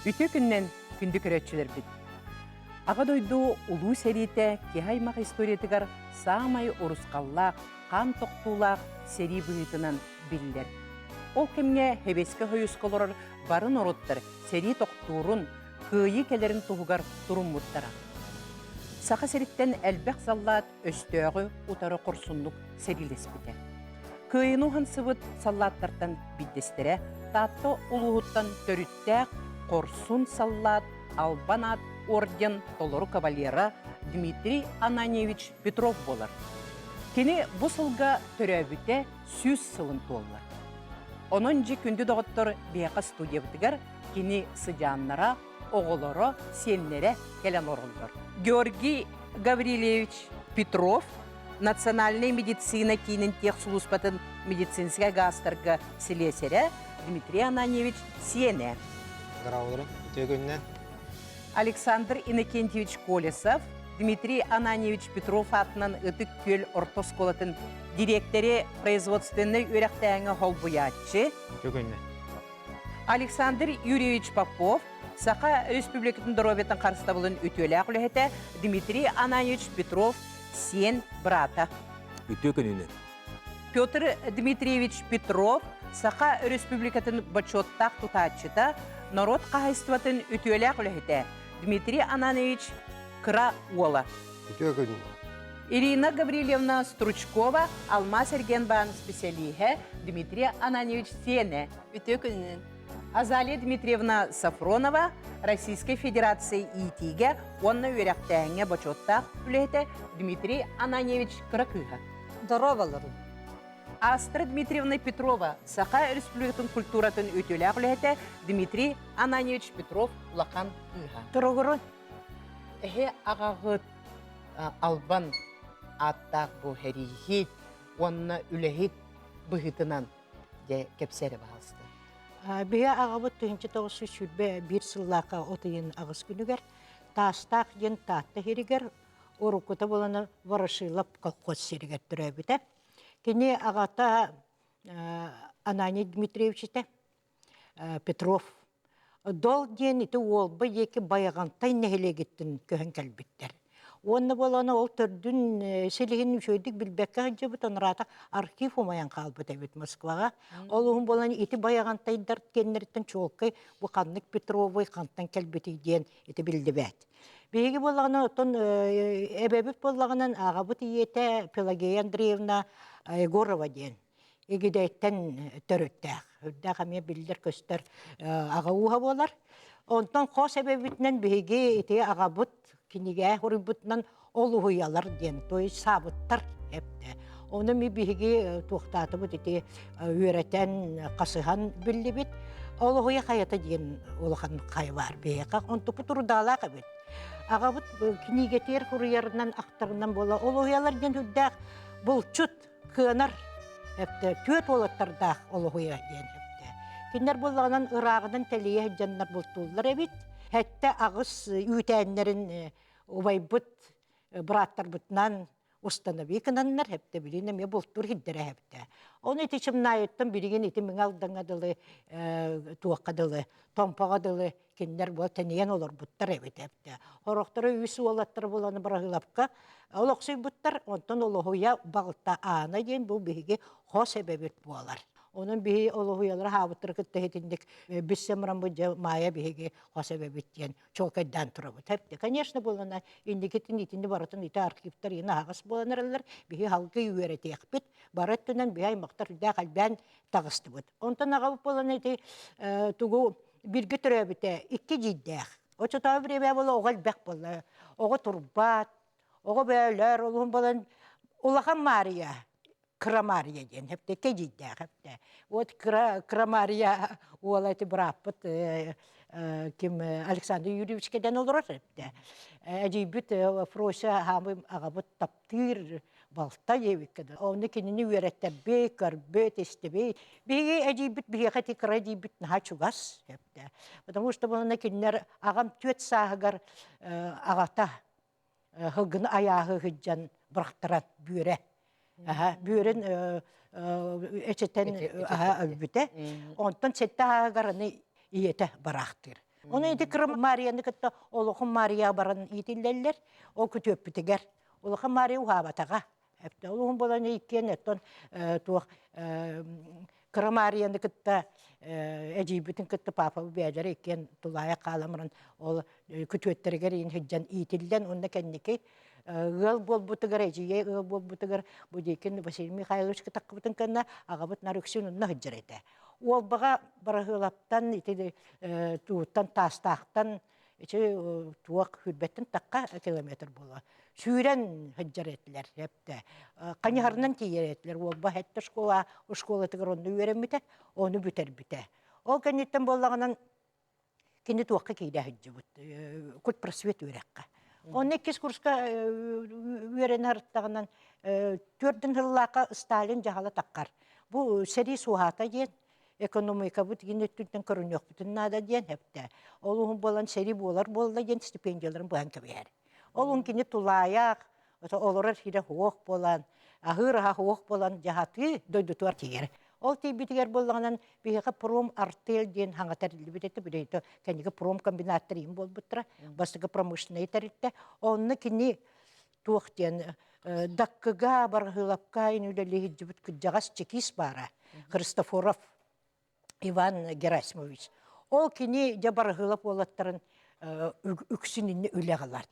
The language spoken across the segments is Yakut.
Үтүө күннэн күндү көрөөччүлэрбит! Аҕа дойду Улуу сэриитэ киһи аймах историятыгар саамай урусхаллаах, хаан тохтуулаах сэрии быһыытынан биллэр. Ол кэмҥэ Сэбиэскэй Сойууска олорор бары норуоттар сэрии тохтуурун, кыайыы кэлэрин туһугар туруммуттара. Саха сириттэн элбэх саллаат өстөөҕү утары хорсуннук сэриилэспитэ. Кыайыыны уһансыбыт саллааттартан биирдэстэрэ Таатта улууһуттан төрүттээх хорсун саллаат Албан аат орден толору кавалера Дмитрий Ананьевич Петров буолар. Кини бу сылга төрөөбүтэ 100 сылын туолла. Онон дьи күндү доҕоттор биһиэхэ студиябытыгар кини сыдьааннара, оҕолоро, сиэннэрэ кэлэн олороллор. Георгий Гаврильевич Петров Национальнай медицина киинин техсулууспатын медицинскэй гаастарга силиэсэрэ Дмитрий Ананьевич сиэнэ. Здравствуйте, үтүө күннэн. Александр Иннокентьевич Колесов, Дмитрий Ананьевич Петров аатынан Ытык Күөл орто оскуолатын дириэктэри производственнай үөрэхтээҥҥэ холбуйааччы. Үтүө күннэн. Александр Юрьевич Попов, Саха Республикатын доруобуйатын харыстабылын үтүөлээх үлэһитэ Дмитрий Ананьевич Петров сиэн быраата. Үтүө күнүнэн. Петр Дмитриевич Петров, Саха Республикатын бочуоттаах тутааччыта, норуот хаһайыстыбатын үтүөлээх үлэһитэ Дмитрий Ананьевич кыра уола. Үтүө күнүнэн. Ирина Гаврильевна Стручкова, Алмаас эргиэнбаан специалиһэ Дмитрий Ананьевич сиэнэ. Үтүө күнүнэн. Азалия Дмитриевна Сафронова Российскай Федерация иитиигэ уонна үөрэхтээһиҥҥэ бочуоттаах үлэһитэ Дмитрий Ананьевич кыра кыыһа. Дорооболорун. Астра Дмитриевна Петрова Саха Республикатын культуратын үтүөлээх үлэһитэ Дмитрий Ананьевич Петров улахан кыыһа. Туругурун. Эһи аҕаҕыт албан ааттаах бу хэрииһит уонна үлэһит быһыытынан дьэ кэпсэ эрэ баһаалыста. Биһи аҕабыт 1921 сыллаахха от ыйын аҕыс күнүгэр Таастаах диэн Таатта сиригэр уруккута буолан Ворошилов колхоз сиригэр төрөөбүтэ. Кини аҕата Ананий Дмитриевич этэ, Петров. Дол диэн ити Уолба диэки Байаҕантай нэһилиэгиттэн көһөн кэлбиттэр. Уонна буолан ол төрдүн силиһин үчүгэйдик билбэккэ сылдьыбыт, анараата архив умайан хаалбыт эбит Москваҕа. Ол уһун буолан ити Байаҕантайдар кэннэриттэн чуолкай бу ханнык Петровой хантан кэлбитий диэн ити биллибэт. Биһиги буоллаҕына оттон эбэбит буоллаҕынан аҕабыт ийэтэ Пелагея Андреевна Егорова диэн Игидэйтэн төрүттээх. Үрдээх эмиэ биллэр-көстөр аҕа ууһа буолар. Онтон хос эбэбитинэн биһиги ити аҕабыт кинигэ суруйбутунан ол уһуйалар диэн, то есть саабыттар эптэ. Ону ми биһиги туохтаатыбыт ити үөрэтэн, хасыһан биллибит. Ол уһуйа хайата диэн улахан хайа баар биһиэхэ. Онтукпут урудаалаах эбит. Аҕабыт кинигэтигэр суруйарынан, ахтарынан буола ол уһуйалар диэн үрдээх булчут кыанар эптэ түөрт уолаттардаах олоһуйа диэн эптэ. Кинилэр буоллаҕынан ырааҕынан тэлийэ сылдьаннар бултууллар эбит. Сэттэ аҕыс үүтээннэрин убайбыт бырааттарбытынан установи гынаннар эптэ билин эмиэ бултуур сирдэрэ эптэ. Ону ити Чымнаайыттан билигин ити Миҥэ Алдаҥҥа дылы туохха дылы Томпоҕо дылы кинилэр бу тэнийэн олорбуттар эбит эбитэ. Сорохторо үс уолаттар булан Бырахыылапка олохсуйбуттар, онтон Олоһуйа балта Аана диэн бу биһиги хос эбэбит буолар. Онон биһи Олоһуйалары хаабыттары кытта итинник билсэн баран бу дьэ Маайа биһиги хос эбэбит диэн чуолкайдаан турабыт. Эбитэ. Конечно, буолана инникитин итини барытын ити архивтар иһин аһаҕас буолан эрэллэр. Биһи халгый үөрэтиэхпит. Бары өттүнэн биһи аймахтар үрдээх элбээн таҕыстыбыт. Онтон аҕабыт буолан ити тугу бииргэ төрөөбүтэ икки эдьиийдээх. Оччотооҕу бириэмэ буола оҕо элбэх буолла. Оҕо турбат, оҕо бөөлөр, олуһун буолан улахан Маарыйа, кыра Маарыйа диэн эптэ икки эдьиийдээх эптэ. Вот кыра кыра Маарыйа уола ити бырааппыт ким Александр Юрьевич кэлэн олорор эптэ. Эдьиийбит Фрося хаамый аҕабыт таптыыр балта диэбиккэ дылы. Онно кинини үөрэттэрбит, көрбүт, истибит. Биһиги эдьиийбит биһиэхэ ити кыра эдьиийбит наһаа чугас эптэ. Потому что буолана кинилэр аҕам түөрт сааһыгар аҕата һылгыны айааһы сылдьан бырахтаран бүөрэ. Аха, бүөрүн эчэтэн аха өлбүтэ. Онтон сэттэ ааһыгар аны ийэтэ бараахтыыр. Оны ити кыра Марияны кытта Олохун Мария баран иитиллэллэр. Ол күтүөппүтүгэр. Улахан Мария уһаабатаҕа. Эптэ олуһун болан иккиэн оттон туох кыра Марияны кытта эдьиийбитин кытта папа бэйэлэрэ иккиэн тулаайах хаалан ол күтүөттэригэр иин сылдьан иитиллэн уонна кэнники ыал буолбутугар эдьиийэ ыал буолбутугар Будейкин Василий Михайлович таххыбытын кэннэ аҕабыт нар үксүн онно сылдьар этэ. Уолбаҕа Бараһыылаптан ити тууттан таастаахтан ити туох сүүрбэттэн тахха километр буола сүүрэн сылдьар этилэр эптэ хайыһарынан тиийэр этилэр уолба сэттэ школа школатыгар онно үөрэммитэ ону бүтэрбитэ ол кэнниттэн буоллаҕынан кини туохха киирэ сылдьыбыт культпросвет үөрэххэ онно иккис курска үөрэнэ ырыттаҕынан түөртүн сыллаахха Сталин дьаһала таххар бу сэрии суоһаата диэн экономикабыт гин өттүттэн көрүнүөхпүтүн наада диэн эптэ. Ол уһун буолан сэрии буолар буолла диэн стипендияларын быһан кэбиһэр. Ол уһун кини тулаайах, олорор сирэ суох буолан, аһыыр аһа суох буолан дьаһатыы дойдутугар тиийэр. Ол тиийбитигэр буоллаҕынан биһиэхэ пром артель диэн хаҥа тэриллибит этэ, билигин кэнники пром комбинаттар иһин буолбуттара, бастакы промышленнай тэрилтэ. Онно кини туох диэн Даккыга, Баргыылапка ин үлэлии сылдьыбыт кырдьаҕас чекист баара, Христофоров Иван Герасимович. Ол кини дьэ Баргыылап уолаттарын үксүн иннэ үлэ ылар.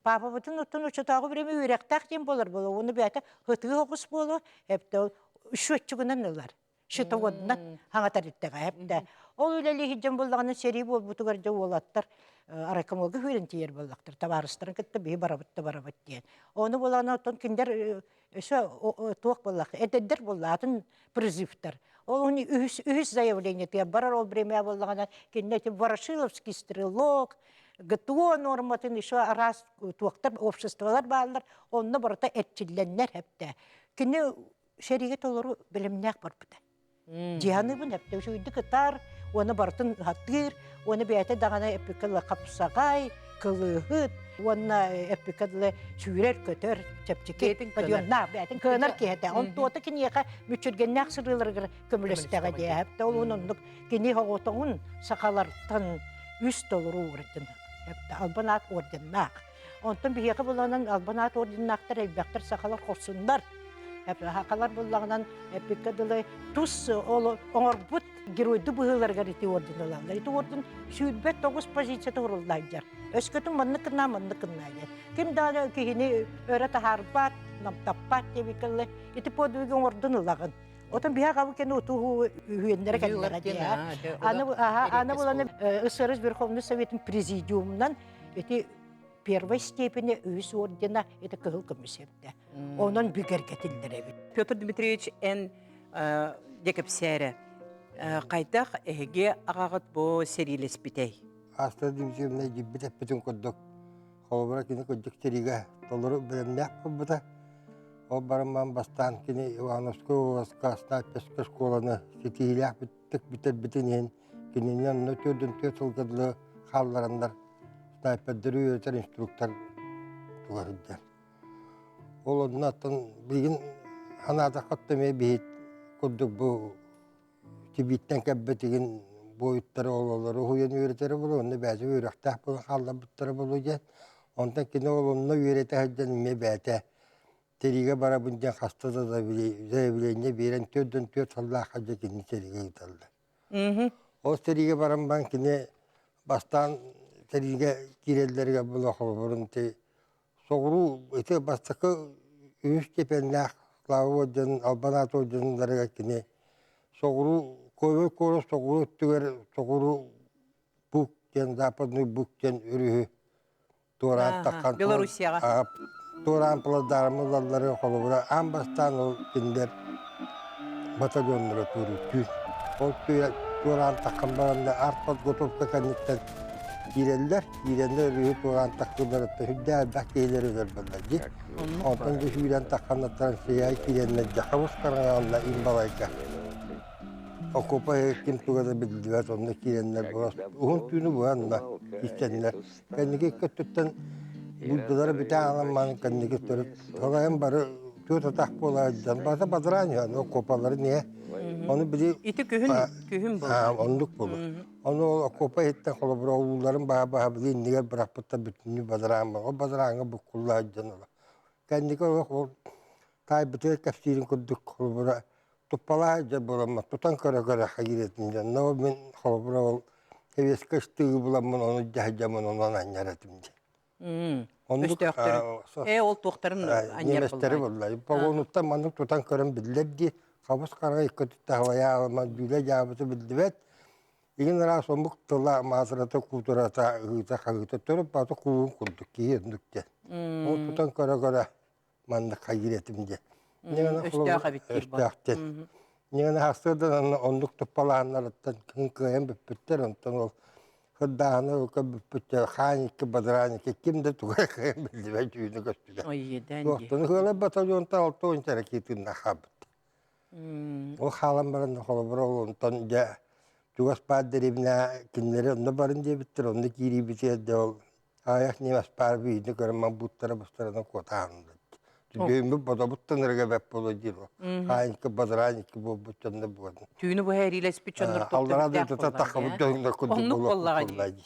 Паапабытын оттон оччотооҕу бириэмэ үөрэхтээх диэн буолар буолуо, уонна бэйэтэ ытыы оҕус буолуо, эптэ ол счетчигынан ылар. Счетоводунан хаҥатар иттэҕэ эптэ. Ол үлэлии сылдьан буоллаҕына сэрии буолбутугар дьэ уолаттар райкомолга сүүрэн тиийэр буоллахтар табаарыстарын кытта биһи барабыт да барабыт диэн. Ону буоллаҕына оттон кинилэр өссө туох буоллах эдэрдэр буолла атын призывтар. Ол үһүс үһүс заявлениетыгар барар ол время буоллаҕына кинилэр эти Ворошиловский стрелок, ГТО норматын еще араас туохтар обществолар бааллар онно барыта эрчиллэннэр эптэ. Кини сэриигэ толору бэлэмнээх барбыта. Дьиһаныбын эптэ үчүгэйдик ытар, уонна барытын ыһаттыыр, уонна бэйэтэ даҕаны эппиккэ дылы хапсаҕай, кылыыһыт, уонна эппиккэ дылы сүүрэр-көтөр, чэпчэки подъемнаах бэйэтин кыанар киһи этэ. Онтуота киниэхэ мүччүргэннээх сырыыларыгар көмөлөстөҕө диэһэп. Ол оннук кини оҕотоҕун сахалартан үс толору орден, албан аат орденнаах. Онтон биһиэхэ буланан албан аат орденнаахтар элбэхтэр сахалар хорсуннар. Сахалар буллаҕынан эппиккэ дылы тус ол оҥорбут геройду быһыыларыгар ити орден ылаллар. Ити орден 29 позицията уруллайдьар. Өскөтүн маннык гынаа, маннык гынаа диэн. Ким даҕаны киһини өрө таһаарбат, намтаппат диэбиккэ дылы ити подвиги оҥордун ылаҕын. Отон биһа хабы кени утуһу үһүөннэрэ кэллэҕэ дии. Аны аны буланы СССР Верховный Советын президиумунан ити первой степени үһүс ордена это кыһыл көмүс эбитэ. Онон бигэргэтиллэр эбит. Петр Дмитриевич эн дьэ кэпсээрэ хайдах эһиги аҕаҕыт бу сэриилэспитэй? Астра Дмитриевна дьиббит эппитин курдук холобура кини кырдьык сэриигэ толору бэлэмнээх буолбута. Ол баран бастаан кини Ивановскай уоласка снайперскай школаны ситиһиилээхтик бүтэрбитин иһин Кинини онно төрдүн түөрт сылга дылы хааллараннар снайпердары үөрэтэр инструктор тула сылдьар. Ол онно оттон билигин санаатахха эмиэ биһит курдук бу тибииттэн кэлбит игин буойуттары ололору уһуйан үөрэтэрэ буолуо, онно бэйэтэ үөрэхтээх буолан хаалларбыттара буолуо диэн. Онтон кини ол онно үөрэтэ сылдьан эмиэ бэйэтэ Сэриигэ барабын диэн хаста да заявление биэрэн 44 сыллаахха дьэ кинини сэриигэ ыыталлар. Ол сэриигэ баран баран кини бастаан сэриигэ киирэллэригэр була холобурун ити соҕуруу ити бастакы үһүс степеннээх Слава орденын Албан аат орденнарыгар кини соҕуруу Ковер куорат соҕуруу өттүгэр соҕуруу Бук диэн Западный Бук диэн өрүһү туораан таххан Белоруссияҕа туораан плацдармы ылаллары холобура аан бастаан ол кинилэр батальоннара туоруутүүр ол туораан таххан баран да артподготовка кэнниттэн киирэллэр киирэннэр өрүһү туораан тахсыыларыттан сүрдээх элбэх киһилэри өлөрбөллөр дии онтон дьэ сүүрэн тахханнаттан сыйаай киирэннэр дьэ хабыс хараҥаҕанна имбалайга окуопа ким туга да биллибэт онно киирэннэр уһун түүнү быһанна истэннэр Кэнники өттүттэн буйдулара бүтэ аламман кэнники төрүт салайан бары түөрт атах буола сылдьан бата бадараан үһү аны окуопалары не ону били Ити күһүн күһүн буолар. Оннук буолар. Ону ол окуопа иһиттэн холобура уулларын баһа-баһа били иннигэр бырахпыттар бүтүннүү бадараан ол бадарааҥҥа буккулла сылдьан ыла. Кэнники олох ол таайбытыгар кэпсиирин курдук холобура туппалаах сылдьар буоламмын тутан көрө-көрө хайыыр этим дьон. Но мин холобура ол сэбиэскэй ыстыыгы буламмын ону дьаһайдьаммын онон анньар этим диэн. Оннук Өстөөхтөрүн. Ээ ол туохтарын анньар немецтэри буоллаҕай. булла. Погонуттан маннык тутан көрөн биллэр дии. Хабыс хараҕа икки өттүттэ халайаалама дьүүлэ дьаабыта биллибэт. Игин араас омук тыла маатырата куутурата ыһыыта-хаһыыта төрүт баата кууһун курдук киһи оннук диэн. Ол тутан көрө-көрө маннык хайыыр этим диэн. Өстөөх эбит диир Өстөөх диэн. Ньыгана сарсыардан оннук туппалааннарыттан кыайан бүппүттэр, онтон ол сырдааһыны ылка бүппүттэр, хаан икки бадараан икки ким да туга кыайан биллибэт түүнү көстүбэт. Ой, иэдээн дии. Туохтан ыһыалар батальонтан 60 ракетынна хаалбыт. Ол хаалан баран холобура ол онтон дьэ чугас баар дэриэбинэ кинилэри онно барын диэбиттэр, онно киириибитигэр дьэ ол аҕыйах немец баар биирдэ көрөн мамбуттара быстарынан куотаан Түүммүт бодобуттан эргэ бэп буолуо диир хаайынка бадараанньыкка буолбут дьонно буолан. Түүнү быһа эриилэспит дьоннор Аллараа дойдута таххабыт дьоннор курдук Оннук буоллаҕа дии.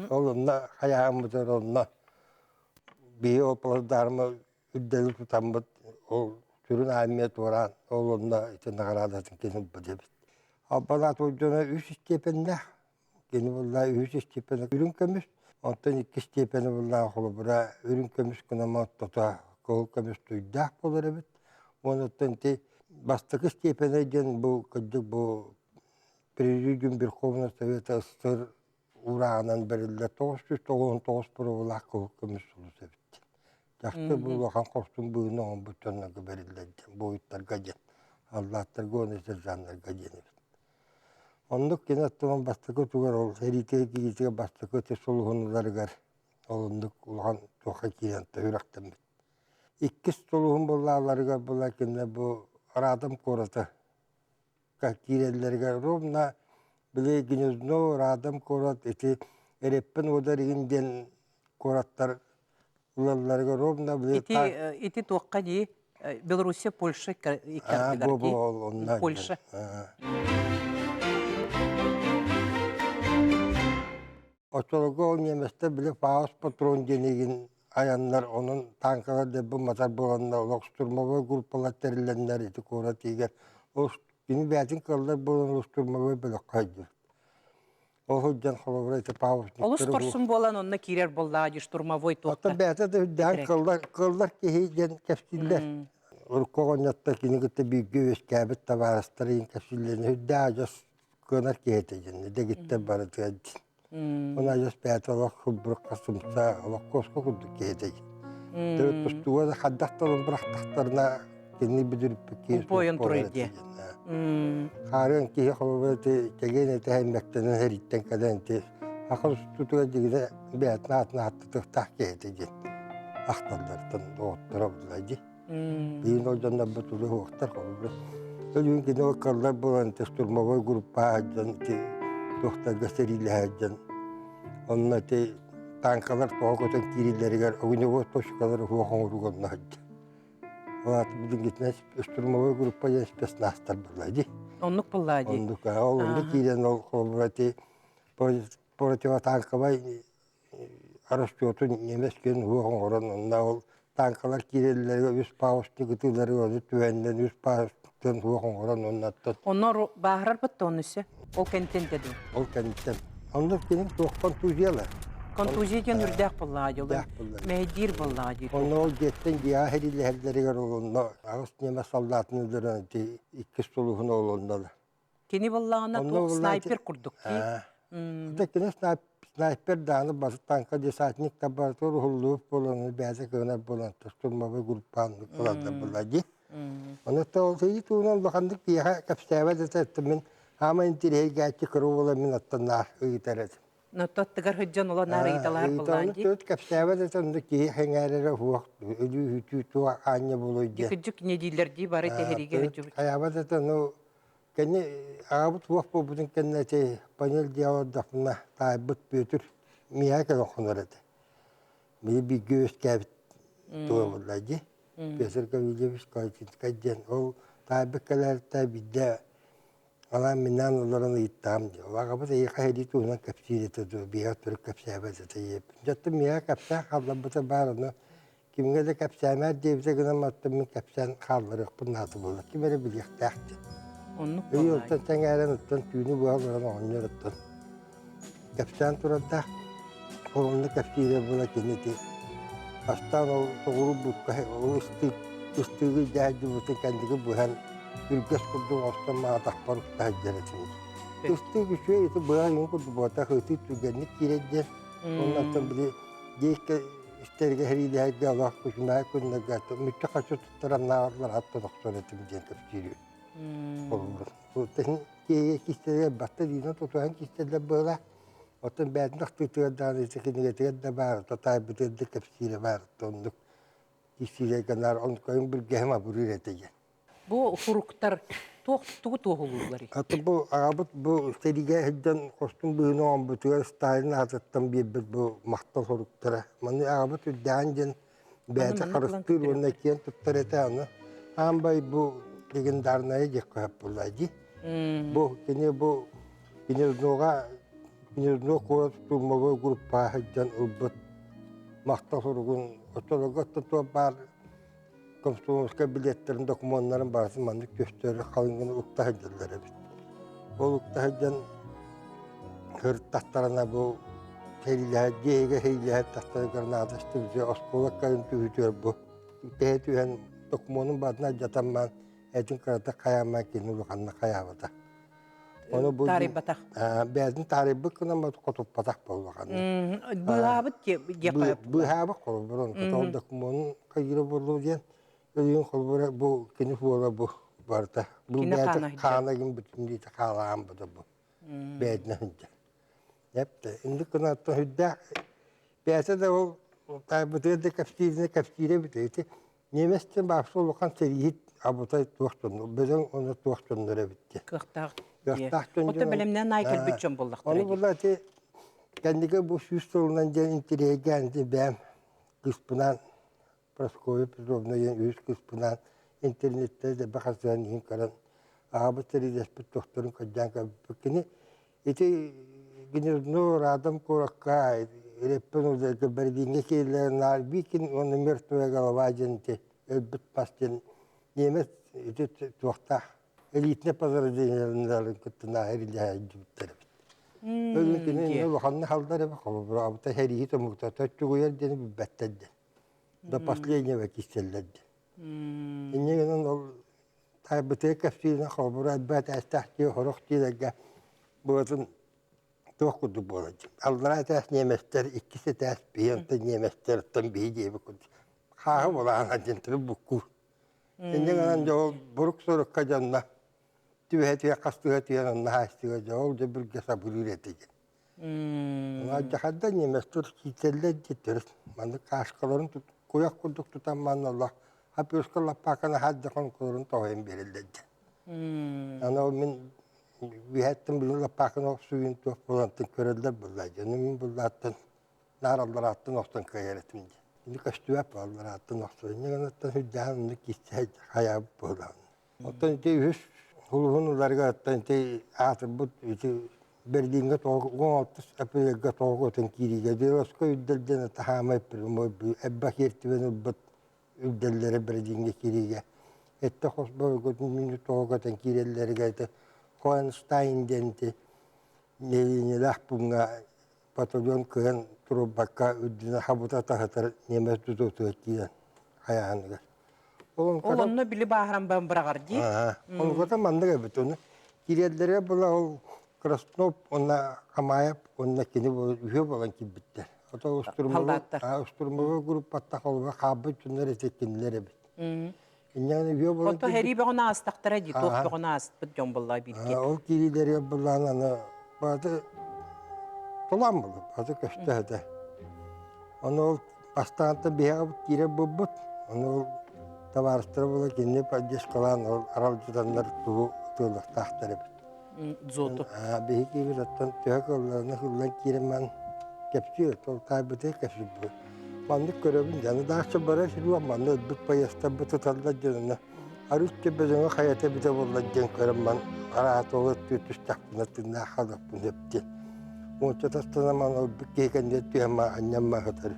Ол онно хайааммытыгар онно биһи ол плацдарма үрдэли тутаммыт ол сүрүн армия туораан ол онно ити наҕараадатын кини ылбыт эбит. Албан дьоно үс истиэпэннээх Кини буллаа үһүс истиэпэнэ үрүҥ көмүс, онтон иккис истиэпэнэ буллаа холобура үрүҥ көмүс гынан ортото кыһыл көмүс туйдаах буолар эбит. Уонна оттон ити бастакы истиэпэнэ диэн бу кырдьык бу Президиум Верховного Совета СССР урааҕынан бэриллэр 999 боруобалаах кыһыл көмүс сулус эбит. Чахчы бу улахан хорсун быһыыны оҥорбут дьоннорго бэриллэр диэн, буойуттарга диэн, аллааттарга уонна сержаннарга диэн эбит. Оннук кини оттон бастакы тугар ол сэриитигэр киириитигэр бастакы ити сулуһун ыларыгар ол оннук улахан туохха киирэн үрэхтэммит. Иккис сулуһун буллааларыгар була кинилэр бу Радом куората киирэллэригэр ровно били Гнездо, Радом куорат ити Эреппин уодар игин диэн куораттар ылалларыгар ровно били Ити ити туохха дии Белоруссия, Польша икки ардыгар дии. Польша. Оччолорго ол немецтэр били Фауст патрон диэнигин айаннар, онон танкалар дэлби матар буоланнар, олох штурмовой группалар тэриллэннэр ити куорат иһигэр ол кини бэйэтин кыаллар буолан ол штурмовой бөлөххө сылдьыбыт. Ол сылдьан холобура ити Олус павушниктары хорсун буолан онно киирэр буоллаҕа дии штурмовой Оттон туохха. бэйэтэ да үрдээн кыллар, кыллар киһи диэн кэпсииллэр. Урукку оҕонньоттор кини кытта бииргэ үөскээбит табаарыстар иһин кэпсииллэрин үрдээх адьас кыанар киһи этэ диэн, дэгиттэр барытыгар диэн. Оны адьас бэйэтэ олох сулбурукка сымса, олох куоска курдук киһи этэ диэн. Төрүт тустууга да хайдах да ылан бырахтахтарына кини бүдүрүппүт киһи суох Бойон буолар туруй этэ диye. диэн. Хаарыан киһи холобура ити чэгиэн этэ эммэктэнэн сэрииттэн кэлэн ити саха устутугар дьигинэ бэйэтин аатын ааттатыахтаах киһи этэ диэн ахталлартан доҕотторо булла дии. Биир ол дьоннорбут улуһуохтар холобура. Өлүүн кини ол кыллар буолан ити штурмовой группа дьон ити туохтарга сэриилэһэр дьон онно ити танкалар тоҕо көтөн киириллэригэр огневой точкалары суох оҥорууга онно сылдьар. Ол аата билиҥҥитинэн штурмовой группа диэн спецназтар буолла дии. Оннук буолла дии. Оннук ол онно киирэн ол холобура ити противотанковай расчетун немец күн уох оҥорон онно ол танкалар киирэллэригэр үс паустик ытыылары ону түһэннэн үс паустан уох оҥорон оннаттан Онно бааһырарбыт да оннусе. Ол кэнтэн дуу. Ол кэнниттэн. Онно кини туох контузияла. Контузия диэн үрдээх буоллаҕа дии. Үрдээх буолла. Мэһэйдиир буоллаҕа дии. Онно ол дьиэттэн дьиэҕэ сэриилэһэллэригэр ол онно аҕыс немец солдатын өлөрөн ити иккис сулуһун ол онно Кини буоллаҕына туох снайпер курдук дии. Ата кини снайпер даҕаны бары танка десантник да барытыгар уһуллубут буолан бэйэтэ кыанар буолан штурмовой группааннык ылаллар буолла дии. Ону ол сэрии туһунан улаханнык киһиэхэ кэпсээбэт этэ мин хаама интириэһиргээччи кыра уола мин аттан наар ыйытар этим. Ноттоттыгар сылдьан ола наар ыйыталаһар буоллаан дии. Ыйыталаһар кэпсээбэт этэ онно киһи сэҥээрэрэ суох өлүү-сүтүү туох аанньа буолуой диэн. Кырдьык не дииллэр дии бары тэһэриигэ сылдьыбыт. Хайаабат этэ ну кэнни аҕабыт суох буолбутун кэннэ ити панель дьиэҕэ олордохпуна таайбыт Бүөтүр миэхэ кэлэн хонор этэ. Били бииргэ үөскээбит туга буолла дии. Петр Гаврильевич Колотинскай диэн ол таайбыт кэлээриттэ биирдэ. Анаан минээн олорон ыйыттаҕым дии. Ол аҕабыт эйиэхэ сэрии туһунан кэпсиир этэ дуо, биһиэхэ төрүт кэпсээбэт этэ диэбит. Дьэ оттон миэхэ кэпсээн хаалларбыта баар, ону кимҥэ да кэпсээмээр диэбитэ гынан оттон мин кэпсээн хаалларыахпын наада буолла. Ким эрэ билиэхтээх диэн. Оннук Өй буоллаҕай. оттон сэҥээрэн оттон түүнү быһа олорон оҕонньор оттон кэпсээн турардаах. Ол онно кэпсиирэ буола кини ити бастаан ол тоҕуру букка ол ыстыык ыстыыгы дьаһайдыбытын кэнники быһан үргэс курдук оҥостон маатахпар укта сылдьар этим. Ыстыык үчүгэй ити быһа иҥин курдук буотах ытыы түргэнник киирэр диэн. Оннуттан били диэккэ истэргэ сэриилэһэргэ олох күчүмэҕэй күннэргэ мүччү хаччы туттаран нааҕарлар аттан охсор этим диэн кэпсиир холобур. Киһигэ кистэлэр батта диинэн тутуһан кистэллэр буола. Оттон бэйэтин ахтыытыгар даҕаны ити кинигэтигэр да баар, татаайбытыгар да кэпсиирэ баар, оннук кистиирэ наар онкойун бүргэһим абырыыр этэ диэн. Бу суруктар туох тугу туоһулуулларый? Аты бу аҕабыт бу сэриигэ сылдьан хостун быһыыны оҥорбутугар Сталин аатыттан биэрбит бу махтал суруктара. Маны аҕабыт үрдээн диэн бэйэтэ харыстыыр уонна киэн туттар этэ аны аамбай бу легендарная диэххэ сөп буолла дии. Бу кини бу Гнездоҕа Гнездо куорат штурмовой группа сылдьан ылбыт махтал суругун оччолорго туох баар комсомольскай билиэттэрин докумуоннарын барытын маннык көстөр халыҥ гына укта сылдьаллар эбит. Ол укта сылдьан сырыттахтарына бу сэриилэһэр дьиэһигэ сэриилэһэр тахтарыгар наадастыбыт оскуола кэлин түһүтүөр бу тэһэ түһэн докумуонун барытын алдьатан этин кыратык хайаамаан кини улаханнык хайаабата. Ону бу Таарыйбатах. бэйэтин таарыйбыт гынан хотуппатах буоллаҕына. Быыһаабыт диэххэ Быыһаабыт холобурун ол докумуонун хайыыра буолуо диэн өлүүн холобура бу кини буола бу барыта. Бу бэйэтэ хаана гын бүтүннүүтэ хаалаан бу бу бэйэтинэн сылдьар. Эптэ инник гына үрдээх бэйэтэ да ол таайбытыгар да кэпсииринэ кэпсиирэ эбит ити Немецтэн баахса улахан сэрииһит абытай туох дьоннор, бөдөҥ уонна туох дьоннор эбит диэн. Кыахтаах. Кыахтаах дьон Оттон бэлэмнээн аай кэлбит дьон буоллахтара Ону була ити кэнники бу 100 сылынан диэн интириэһиргээн ити бэйэм кыыспынаан Прасковья Петровна диэн үһүс кыыспынаан интернеттэ дэлби хасыһан иһин көрөн аҕабыт сэриилэспит туохтарын көрдөөн көрбүппүт. Кини Ити Гнездо Радом куоракка Реппен удайга Берлиҥҥэ киирэллэрин Нарбикин уонна Мертвая голова диэн ити өлбүт мас диэн немец ити туохтаах элитнэй подразделениеларын кытта нааһы илдьэ сылдьыбыттар эбит. Өлүн кини улаханнык халдар эбит холобура абыта сэрииһит омуктар төччүгүйэр диэни билбэттэр диэн. До последнего кистэллэр диэн. Инньэ гынан ол Таайбытыгар кэпсииринэн холобура элбэх этээстээх дьиэ сорох дьиэлэргэ быатын туох курдук буолар дии. Аллараа этээс ньиэмэстэр, иккис этээс биһи, онтон ньиэмэстэр, оттон биһи диэбит курдук. Хааһы булаан диэн төрүт буккуур. Инньэ гынан дьэ ол бурук сорукка дьонно түбэһэ түһэ хастыһа түһэн онно хаастыга дьэ ол дьэ бүргэ сабырыыр этэ диэн. Алдьархайда немецтэр киирсэллэр диэттэр маннык кааскаларын куйах курдук тутан манна хаппыыска лаппааканы хаадда хонколорун тоһуйан биэрэллэр диэн. Аны ол мин үөһэттэн билин лаппааканы охсуйун туох буолантан көрөллөр буолла дьону мин буллааттан наар алларааттан охсон кыайар этим диэн. Ини көстүбэт алларааттан охсон. Инньэ гынаттан сүрдээҕин оннук киирсэ хайаабыт буолаҕын. Оттон ити үһүс улуһун ыларга оттон ити аатырбыт ити Берлиҥҥэ 96 апрельга тоҕо көтөн киириигэ Беловскай үрдэл диэн таһаамай прямой элбэх иэртибэн ылбыт үрдэллэрэ Берлиҥҥэ киириигэ эттэ хос бороготун тоҕо көтөн киирэллэригэр ити Хоенштайн диэн ити нэһилиэнньэлээх пууҥҥа батальон кыайан турбакка үрдүнэн хабыта таһытар немец тутуутугар киирэн хайааһыныгар. Ол онно били бааһыран баран быраҕар дии. Онугата маннык эбит. Ону киирэллэрэ була ол Краснов уонна Хамаев уонна кини үһүө буолан киирбиттэр. Ото штурмовой группаттан холобура хаалбыт дьоннор ити кинилэр эбит. Инньэ үһүө буолан Ото һэрии бөҕөнү аастахтара дии, туох бөҕөнү ааспыт дьон буолла бииргэ. Ол киириилэригэр былаан аны бааты тулаан буолла, бааты көстө этэ. Ону ол бастаантан биһиэхэ киирэр буолбут. Ону ол табаарыстара буола кинини поддержкалаан ол аралдьытаннар тугу тыаллахтаахтар эбит. Дзоту. Биһи киирбит оттон төһө кылларына хыллан киирэн ман кэпсиир, ол таайбытыгар кэпсиир. Маннык көрөбүн, дьаны даача барар сиргэ манна өлбүт поездтарбыт сыталлар дьонуна. Арыычча бөдөҥө хайата эбитэ буолла диэн көрөн ман араатолы түстэхпинэ тыыннаах хаалыахпын сөп диэн. Уонча тастанаман ылбыт киһи кэннигэр түһэн анньамма сытар.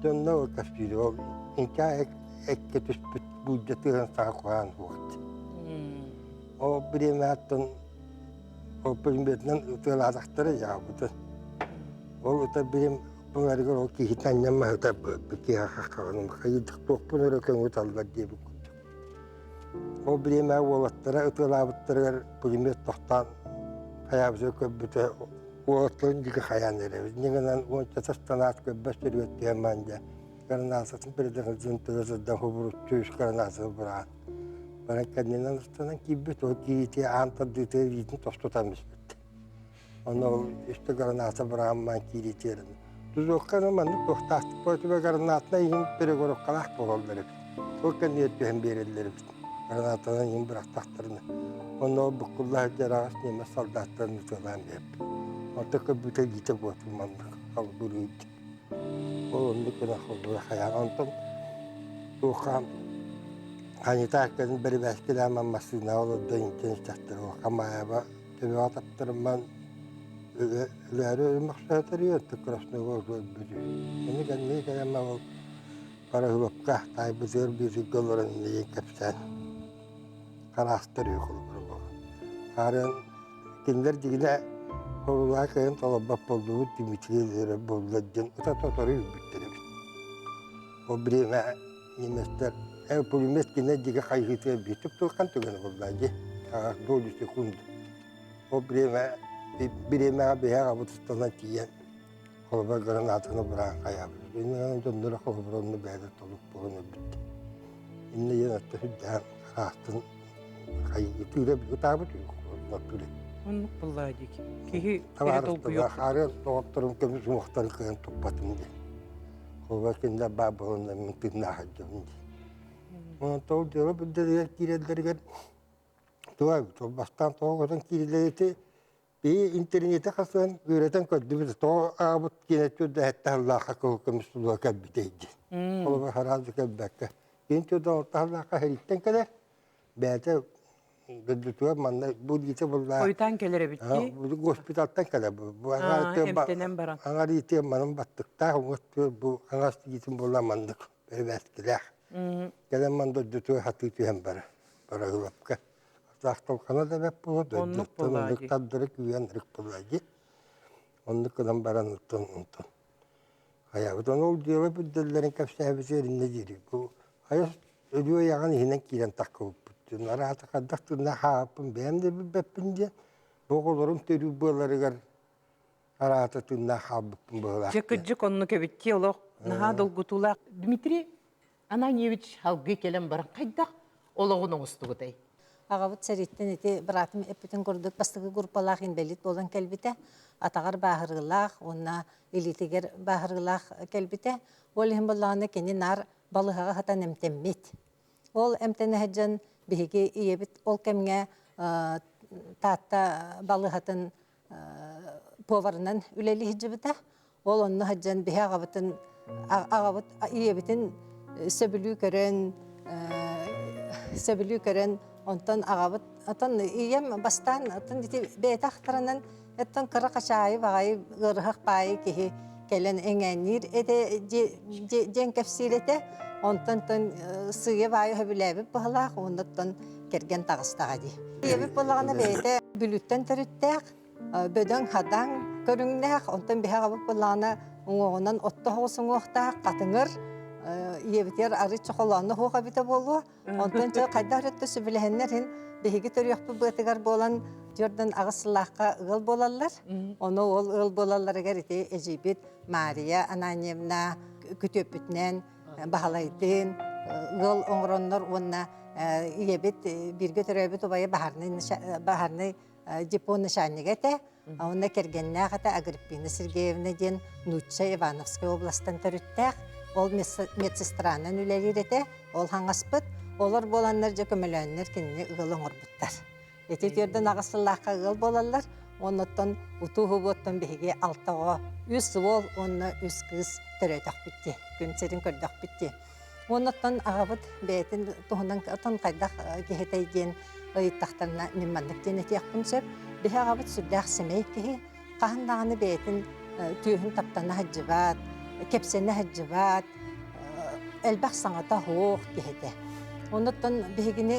Дьонно ол кэпсиир ол инкаа эккэ түспүт буулдьа тыаһын саҥа куһаҕан суох. Ол бириэмэттэн ол пулеметынан ытыалаатахтара дьаабытын. Ол ыта билим буҥарыгар ол киһитин анньан маһыта киһи хаххаҕын хайыдах туохпун өрө көҥү таллар диэбит курдук. Ол бириэмэ уолаттара ытыалаабыттарыгар пулемет тохтоон хайаабыта көрбүтэ уолаттарын диэки хайаан эрэбит. Инньэ гынан уонча тастанаат көрбөс сиригэр түһэн баран дьэ гранататын передохранителин төлө сылдьан хобуруччу үс гранатаны быраҕан баран кэннинэн ыстанан киирбит ол кииритэ аан тардыыта илиитин тостутан испит. Ону ол үстэ граната быраҕаммаан киириитигэр тузуокка маннык туохтаахтык против гранатынан иһин перегородкалаах буолаллар эбит. Ол кэннигэр түһэн биэрэллэр эбит. Гранатанан иһин бырахтахтарына. Онно ол буккулла сылдьар аҕыс ньиэмэс солдаттарын ытыалаан биэрбит. Онто көрбүтэ илиитэ буотун маннык халбырыыр. Ол оннук гына холбура хайаан. Онтон туохха санитарканы бэрэбээскилээн массыынаҕа олордо интэн истэхтэр Хамаайаба төбөҕө таптарымман өлөөрү өлүмөхсөтөрү Красновой өлбүтү. Ини кэнники кэлэн ол Парахиловка таайбытыгар бииргэ олорон иннигин кэпсээн хараастар үһү холобура буолан. Хаарыан кинилэр дьигинэ хорулаа кыайан толорбот буоллубут Дмитрий эрэ буолла диэн ыта тотору үүрбүттэр эбит. Ол бириэмэ немецтэр э пулемет кинэ диги хайыһыытыгар бииртик турхан түгэнэ буолла дии. Аҕах долю секунды. Ол бириэмэ бириэмэҕэ биһиэхэ абытыстанан тиийэн холобур гранатаны быраан хайаабыт. Иннинэн дьонноро холобур онно бэйэтэ толук буолан өлбүт. Иннэ диэн атта сүрдээх хараастын хайыытыыра ытаабыт үһү. Оннук буоллаа дии. Киһи эрэ долгуйуох. Хаарыан доҕотторум көмүс уҥуохтарын кыайан туппатым диэн. Холобур кинилэр баар буоланнар мин тыыннаах сылдьабын дии. Онон ол дьыала бүддэригэр киирэллэригэр туга бастаан тоҕо көтөн киирэллэр ити Биһи интернети хасыһан үөрэтэн көрдүбүт, тоҕо аҕабыт киэнэ түрдэһэттэ сыллаахха кыһыл көмүс тулуга кэлбитэй диэн. Холобур хараазы кэлбэккэ. Киин түрдэ алта сыллаахха сэрииттэн кэлэр, бэйэтэ дойдутугар манна бу илиитэ буллаа. Хойутаан кэлэр эбит дии. Госпиталтан кэлэр бу. Эмтэнэн баран. Аҥар иитиэн манын баттыктаах, уҥа бу аҥас иитин булла маннык бэрэбээскилээх. Кэлэн ман дойдутугар хатыы түһэн барар. Барагылапка. Саахталхана да бэрт буолуо, Оннук дойдуттан буолаа оннук дии. тардары күүһэн ырык буолаа дии. Оннук гынан баран оттон онтон хайаабыт. Ону ол дьыала үрдэллэрин кэпсээбитигэр иннэ диирий. Бу хайа өлүү айаҕын иһинэн киирэн таххыбыппыт. Араата хайдах тыыннаах ааҕаппын бэйэм да билбэппин диэн бу оҕолорум төрүүр быаларыгар араата тыыннаах хаалбыппын быһыылаах Дьэ диэн. кырдьык оннук эбит дии олох наһаа долгутуулаах. Дмитрий Ананьевич салгыы кэлэн баран хайдах олоҕун оҥостубутай? Аҕабыт сэрииттэн ити быраатым эппитин курдук бастакы группалаах инбэлиит буолан кэлбитэ. Атаҕар бааһырыылаах уонна илиитигэр бааһырыылаах кэлбитэ. Ол иһин буоллаҕына кини наар балыыһаҕа сытан эмтэммит. Ол эмтэнэ сылдьан биһиги ийэбит ол кэмҥэ Таатта балыыһатын поварынан үлэлии сылдьыбыта. Ол онно сылдьан биһи аҕабытын аҕабыт ийэбитин сөбүлүү көрөн сөбүлүү көрөн онтон аҕабыт оттон ийэм бастаан оттон ити бэйэтэ ахтарынан оттон кыра хачаайы баҕайы ыарыһах баайы киһи кэлэн эҥээнниир этэ диэн кэпсиир этэ онтон тон сыыйа баайы сөбүлээбит быһалаах уонна кэргэн таҕыстаҕа дии ийэбит буоллаҕына бэйэтэ Бүлүүттэн төрүттээх бөдөҥ-хадаҥ көрүҥнээх, онтон биһи аҕабыт буоллаҕына уҥуоҕунан отто соҕус уҥуохтаах, хатыҥыр, ийэбитигэр арыый чохолоонно суох эбитэ буолуо. Онтон дьэ хайдах эрэ сөбүлэһэннэр иһин биһиги төрүөхпүт быатыгар буолан 48 сыллаахха ыал буолаллар. Ону ол ыал буолалларыгар ити эдьиийбит Мария Ананьевна күтүөппүтүнэн Баһылайдыын ыал оҥороннор уонна ийэбит бииргэ төрөөбүт убайа баһаарынай депо начальнига этэ. Онно кэргэннээх этэ Агриппина Сергеевна диэн нуучча Ивановскай областан төрүттээх. Ол медсестранан үлэлиир этэ. Ол хаҥаспыт. Олор буоланнар дьэ көмөлөөннөр кинини ыал оҥорбуттар. Ити 48 сыллаахха ыал буолаллар. Оннуттан утуу уһугуоттан биһиги алта оҕо, үс уол уонна үс кыыс төрөөтөхпүт дии. Күн сирин көрдөхпүт дии. Оннуттан аҕабыт бэйэтин туһунан отон хайдах киһитэй диэн ыйыттахтарына мин маннык диэн этиэхпин сөп. Биһи аҕабыт сүрдээх сэмэй киһи, хаһан даҕаны бэйэтин түөһүн таптана сылдьыбат, кэпсэнэ сылдьыбат, элбэх саҥата суох киһитэ. Оннуттан биһигини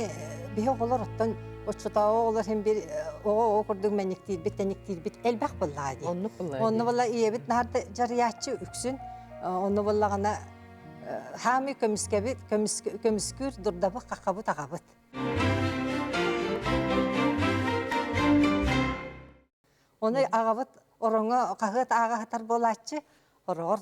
биһи оҕолор оттон оччотооҕу оҕолор иһин бир оҕо оҕо курдук мэниктиирбит, тэниктиирбит элбэх буоллаҕа дии. Оннук буоллаҕа Онно буолла ийэбит наһаа дьарыйааччы үксүн онно буоллаҕына хаамый көмүскэбит көмүскүүр дурдабыт хаххабыт аҕабыт. Ону аҕабыт ороҥҥо хаһыат ааҕа сытар буолааччы, хороҕор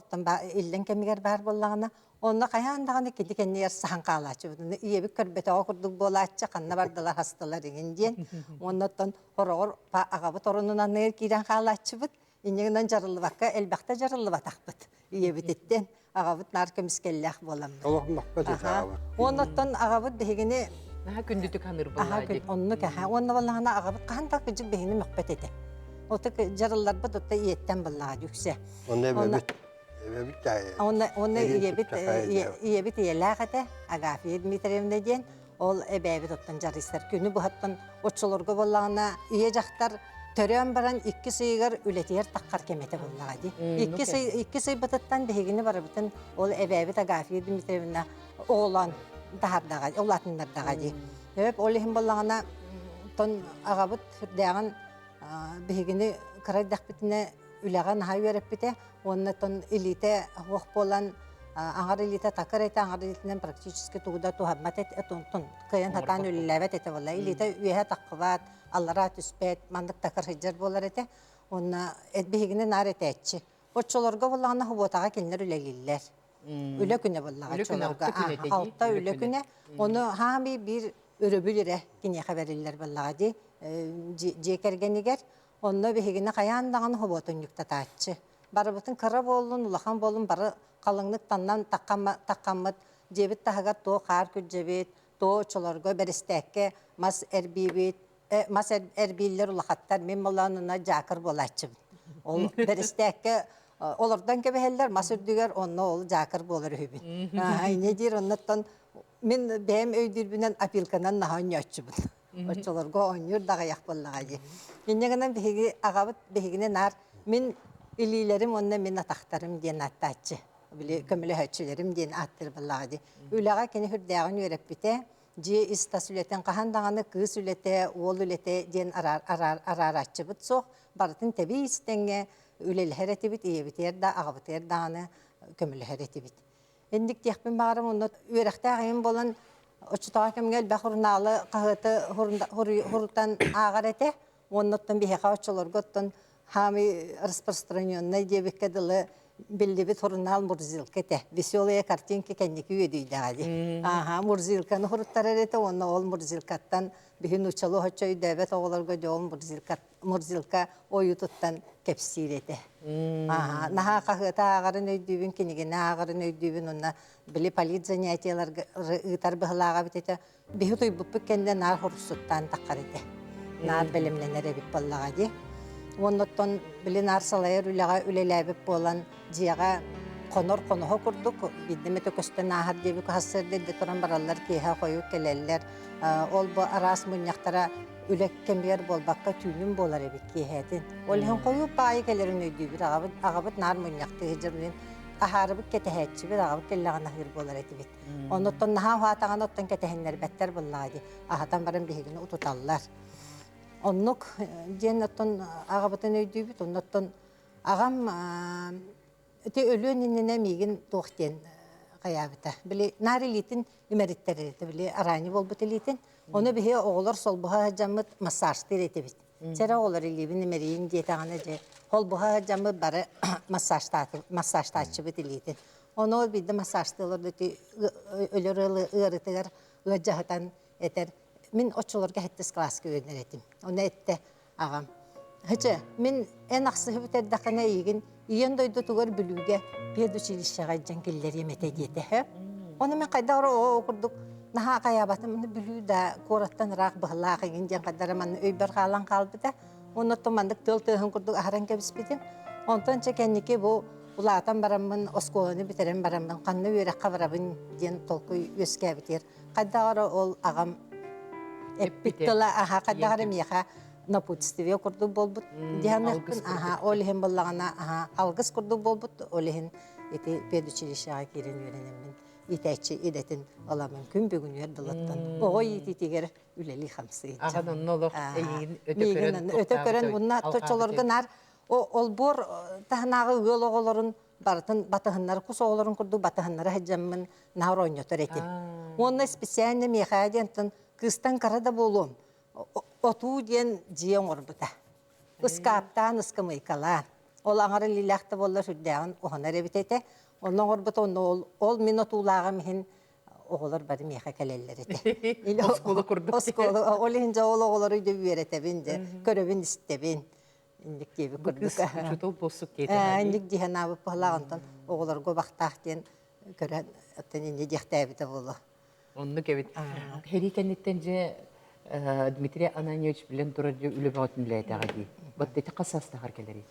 иллэҥ кэмигэр баар буоллаҕына, онно хайаан даҕаны кини кэннигэр саһан хаалааччы. Ийэбит көрбөтөҕө курдук буолааччы, ханна бардылар хастылар иҥин диэн. Уонна оттон хороҕор аҕабыт оронун анныгар киирэн хаалааччыбыт. Инньэ гынан дьарыллыбакка элбэхтэ дьарыллыбатахпыт ийэбититтэн. Аҕабыт наар көмүскэллээх буоламмыт. Олох мөхпөт этэ аҕабыт. Уонна оттон аҕабыт биһигини Наһаа күндүтүк саныыр буоллаа дии. Оннук аха. Уонна буоллаҕына аҕабыт хаһан да кыдьык биһигини мөхпөт этэ. Оту дьарылларбыт отто ийэттэн буоллаҕа үксэ. Онно эбэбит эбэбит Онно онно ийэбит ийэбит ийэлээх этэ Агафья Дмитриевна диэн. Ол эбээбит оттон дьарыйсар. Күнү быһаттан оччолорго буоллаҕына ийэ дьахтар төрөөн баран иккис ыйыгар үлэтигэр таххар кэмэтэ буоллаҕа дии. Иккис ый иккис ыйбытыттан биһигини барыбытын ол эбээбит Агафья Дмитриевна оҕолоон таһаардаҕа, улаатыннардаҕа дии. Өп ол иһин буоллаҕына тон аҕабыт сүрдээҕин биһигини кыра эрдэхпитинэ үлэҕэ наһаа үөрэппитэ уонна тон илиитэ суох буолан аҥар илиитэ такыр этэ, аҥар илиитинэн практически тугу да туһаммат этэ, тон кыайан сатаан үлэлээбэт этэ буолла. Илиитэ үөһэ таххыбат, аллараа түспэт, маннык такыр сылдьар буолар этэ. Уонна биһигини наар этээччи. Оччолорго буоллаҕына субуотаҕа кинилэр үлэлииллэр. Үлэ күнэ буоллаҕа оччолорго. Алта үлэ күнэ. Ону хаамый биир өрөбүл эрэ киниэхэ бэриллэр буоллаҕа дии дьиэ кэргэнигэр. Онно биһигини хайаан даҕаны хобуотунньуктатааччы. Барыбытын кыра буоллун, улахан буоллун бары халыҥнык таннан таххаммыт, дьиэбит таһыгар туох хаар күрдьэбит, туох оччолорго бэрэстээккэ мас эрбиибит, мас эрбииллэр улахаттар, мин болоонуна дьаакыр буолааччыбын. Ол бэрэстээккэ олордон кэбиһэллэр мас үрдүгэр, онно ол дьаакыр буолар үһүбүн. Инньэ диир, оннуттан мин бэйэм өйдүүрбүнэн опилканан наһаа оонньооччубун. Оччолорго оонньуур да аҕыйах буоллаҕа дии. Инньэ гынан биһиги аҕабыт биһигини наар мин илиилэрим уонна мин атахтарым диэн ааттааччы. Били көмөлөһөөччүлэрим диэн ааттыыр буоллаҕа дии. Үлэҕэ кини сүрдээҕин үөрэппитэ. Дьиэ ис-тас үлэтин хаһан даҕаны кыыс үлэтэ, уол үлэтэ диэн араарааччыбыт суох. Барытын тэбиис тэҥҥэ үлэлэһэр этибит, ийэбитигэр да, аҕабытыгар даҕаны көмөлөһөр этибит. Инник диэхпин баҕарым онно үөрэхтээх эҥин буолан оччотооҕу кэмҥэ элбэх сурунаалы хаһыаты сурутан ааҕар этэ. Уонна оттон биһиэхэ оччолорго оттон хаамый распространеннай диэбиккэ дылы биллибит сурунаал Мурзилка этэ. Веселые картинки кэнники үөдүйдэҕэ дии. Ааһа Мурзилканы суруттарар этэ уонна ол Мурзилкаттан биһи нууччалыы оччо өйдөөбөт оҕолорго дьэ ол Мурзилка Мурзилка ойуутуттан кэпсиир этэ. Наһаа хаһыаты ааҕарын өйдүүбүн, кинигини ааҕарын өйдүүбүн уонна били полит занятиеларга ыытар быһылааҕа эбит этэ. Биһи утуйбуппут кэннэ наар хорсуттаан таххар этэ. Наар бэлэмнэнэр эбит буоллаҕа дии. Уонна оттон били наар салайар үлэҕэ үлэлээбит буолан дьиэҕэ хонор хоноһо курдук биирдэ эмэтэ көстөн ааһар диэбит сарсыарда эрдэ туран бараллар, киэһэ хойут кэлэллэр. Ол бу араас мунньахтара үлэ кэмигэр буолбакка түүнүн буолар эбит киэһэтин. Ол иһин хойуу паайы кэлэрин өйдүүбүт. Аҕабыт, аҕабыт наар мунньахтыы сылдьар. Аһаарыбыт кэтэһээччибит, аҕабыт кэллэҕинэ аһыыр буолар этибит. Оннуттан наһаа уһаатаҕына оттон кэтэһиннэрбэттэр буоллаҕа дии. Аһатан баран биһигини утуталлар. Оннук диэн оттон аҕабытын өйдүүбүт. Оннуттан аҕам Ити өлүөн иннинэ миигин туох диэн хайаабыта. Били наар илиитин имэриттэрэр этэ, били араанньы буолбут илиитин. Ону биһи оҕолор солбуһа сылдьаммыт массажтыыр этибит. Чэрэ оҕолор илиибин имэрийин диэтэҕинэ дьэ холбуһа сылдьаммыт бары массажтааччыбыт илиитин. Ону ол биирдэ массажтыы олордо ити өлөр ыарытыгар ыалдьаһытан этэр. Мин оччолорго сэттис кылааска үөрэнэр этим. Ону эттэ Аҕам: «Һычы, мин эн ахсыһы бүтэрдэххинэ эйигин ийэн дойдутугар Бүлүүгэ педучилищеҕа илдьэн киллэриэм этэ» диэтэ үһү. Ону мин хайдах эрэ оо курдук наһаа хайаабатым, Бүлүү да куораттан ыраах быһылаах эҥин диэн хайдах эрэ манна өйбөр хаалан хаалбыта. Уонна оттон маннык тыал тыаһын курдук аһаран кэбиспитим. Онтон чэ кэнники бу Улаатан бараммын, оскуоланы бүтэрэн бараммын, ханна үөрэххэ барабын диэн толкуй үөскээбитигэр, хайдах эрэ ол аҕам эппит тыла аха хайдах эрэ миэхэ напутствие курдук буолбут диһаныахпын аха ол иһин буоллаҕына аха алгыс курдук буолбут ол иһин ити педучилищеҕа киирэн үөрэнэммин иитээччи идэтин ыламмын күн бүгүнүгэр дылыттан оҕо иитиитигэр үлэлии хамсыы Аҕан онно олох эйигин өтө көрөн өтө көрөн уонна точолорго наар олбуор таһынааҕы ыал оҕолорун барытын батыһыннары кус оҕолорун курдук батыһыннара сылдьаммын наар оонньотор этим. Уонна специально миэхэ диэнтэн кыыстан кыра да буолуом отуу диэн дьиэ оҥорбута. Ыскааптаан, ыскамыайкалаан. Ол аҥар илиилээх да буоллар сүрдээҕин уһанар эбит этэ. Онно оҥорбута онно ол, ол мин отуулааҕым иһин оҕолор бары миэхэ кэлэллэр этэ. Оскуола курдук. Оскуола, ол иһин дьэ ол оҕолору дьэ үөрэтэбин, дьэ көрөбүн, истэбин. Инник диэбит курдук. Учуутал буолсук диэтэ. Инник диэн аабыт баһылаах онтон оҕолорго бахтаах диэн көрөн оттон инньэ диэхтээбитэ буолуо. Оннук эбит. Сэрии кэнниттэн дьэ Дмитрий Ананьевич билэн турар дьэ үлэ бөҕөтүн үлэлээтэҕэ дии. Вот ити хас саастаахар кэлэрий?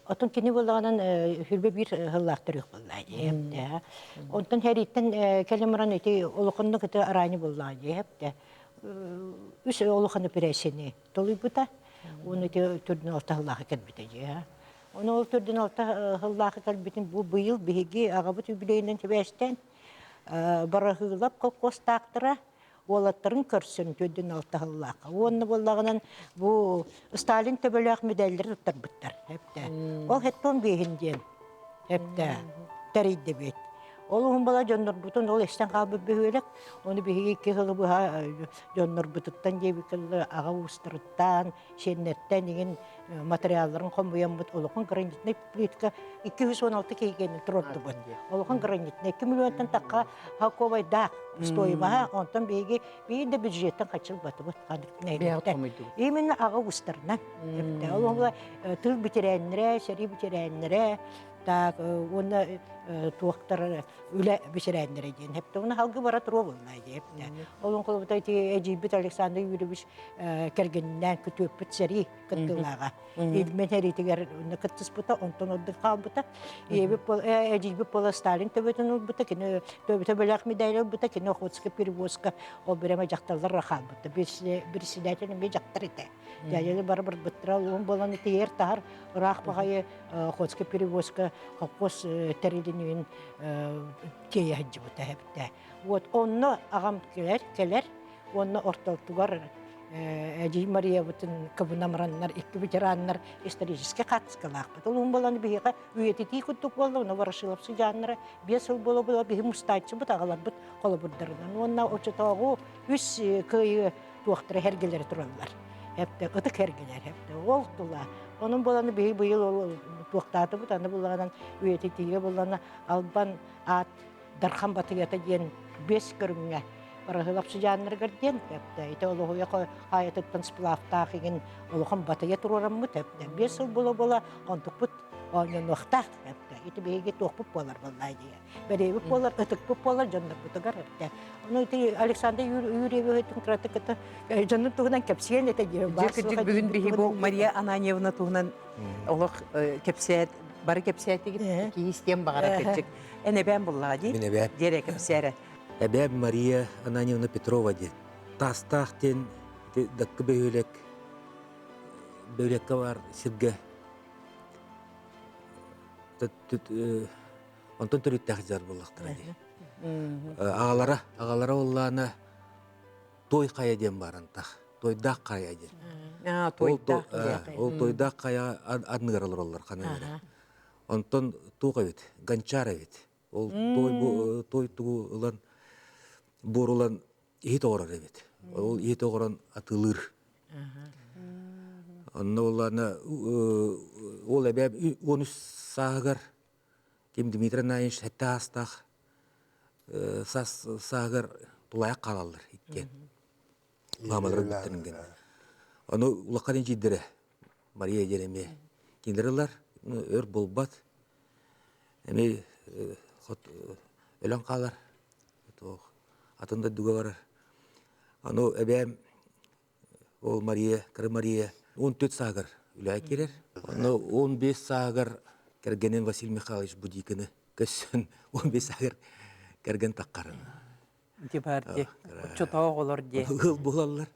Отон кини буоллаҕынан хүрбэ биир сыллаах төрүөх буоллаа дии. Онтон сэрииттэн кэлэн баран ити улаханнык ити араанньы буоллаҕа дии. Үс улахан операцияны толуйбута. Уонна ити төрдүн алта сыллаахы кэлбитэ дии. Ону ол төрдүн алта сыллаахы кэлбитин бу быйыл биһиги аҕабыт үбүлүөйүнэн сибээстээн Бараһыылап колхозтаахтара уолаттарын көрсөн төрдүн алта сыллаахха. Уонна буоллаҕынан бу Сталин төбөлөөх медаллары туттарбыттар. Эптэ. Ол хеттон биэһин диэн эптэ тэрийдибит. Ол уһун бала дьоннорбутун ол эстэн хаалбыт бөһүөлэк. Ону биһиги икки сылы быһа дьоннорбутуттан диэбиккэ аҕа уустарыттан, сиэннэртэн игин материалларын хомуйаммыт улахан гранитнай плитка 216 киһигэнин туруордубут. Улахан гранитнай 2 миллионтан тахха хаковайдаах стоимоһа, онтон биһиги биир да бюджеттан хачылбатыбыт ханнык Именно аҕа уустарынан. Ол тыл бүтэрээннэрэ, сэрии бүтэрээннэрэ, так уонна туохтар үлэ бүтэрээннэрэ диэн хэптэ. Уна халгы бара туруо буолла диэптэ. Олон холобута ити эдьиийбит Александр Юрьевич кэргэнинээн күтүөппүт сэрии кыттыылааҕа. Илмэн сэриитигэр кыттыспыта, онтон ордук хаалбыта. Ийэбит эдьиийбит буола Сталин төбөтүн ылбыта, кини төбөтө бэлэх медаль ылбыта, кини Охотскай перевозка ол бирэме дьахталлар хаалбыта. Председатель эмиэ дьахтар этэ. Дядя бары барбыттара, уон буолан итиэр таһар ыраах баҕайы Охотскай перевозка холкуос тэрилинин тиэйэ сылдьыбыта эбитэ. Вот онно аҕам кэлэр, кэлэр уонна ортотугар Эдьиий Мариябытын кыбына бараннар икки ветераннар историческай хаартыскалаахпыт. Ол буолан биһиэхэ үйэтитии курдук буолла, уна Ворошилов сыдьааннара 5 сыл буола-буола биһи мустааччыбыт аҕаларбыт холобурдарынан уонна оччотооҕу үс кыайыы туохтара эргэлэрэ тураллар. Эптэ ытык эргэлэр эптэ ол тула. Онон буолан биһи быйыл ол туохтаатыбыт, аны буллаҕынан үйэтитиигэ буллана албан аат Дархан Батыйата диэн биэс көрүҥҥэ Бараһыылап сыдьааннарыгар диэн эптэ ити олоһуйа хаайатыттан сплавтаах игин улахан батыйа туруораммыт эптэ 5 сыл буола-буола онтукпут оонньонуохтаах эптэ ити биһиги туохпут буолар буоллаа дии бэриэбит буолар ытыкпыт буолар дьоннорбутугар эптэ ону ити Александр Юрьевич кыратык кытта дьонун туһунан кэпсиэн этэ дии Дьэ бүгүн биһи бу Мария Ананьевна туһунан олох кэпсээт бары кэпсээтигит киһи истиэн баҕарар кырдьык Эн эбээм буллаҕа дии? Мин эбээм. Диэрэ кэпсээрэ. Эбээм Мария Ананьевна Петрова диэн. Таастаах диэн ити Даккы бөһүөлэк бөһүөлэккэ баар сиргэ онтон төрүттээх дьар буоллахтара дии. Аҕалара, аҕалара уоллаана Той хайа диэн барантах. Тойдаах хайа диэн. Тойдаах. Ол Тойдаах хайа анныгар олороллор ханыгара. Онтон туох эбит, гончар эбит. Ол той, той тугу ылан, буор ылан иһит оҕорор эбит. Ол иһит оҕорон атыылыыр. Онно улаана ол эбээм 13 сааһыгар ким Дмитрий Наевич сэттэ аастаах саас сааһыгар тулаайах хаалаллар иккиэн. Маамаларын бүттэрин гэнэ. Ону улахан эдьиийдэрэ Мария диэн эмиэ кинилэр ылар, өр буолбат. Эмиэ өлөн хаалар. Туох атын дойдуга барар. Аны эбээм ол Мария, кыра Мария 14 сааһыгар үлэҕэ киирэр. Ону 15 сааһыгар Кэргэнин Василий Михайлович Будикины көссөн 15 агыр кэргэн таххарын. Ити бар ди. Оччотоох олор ди. Ыал буолаллар.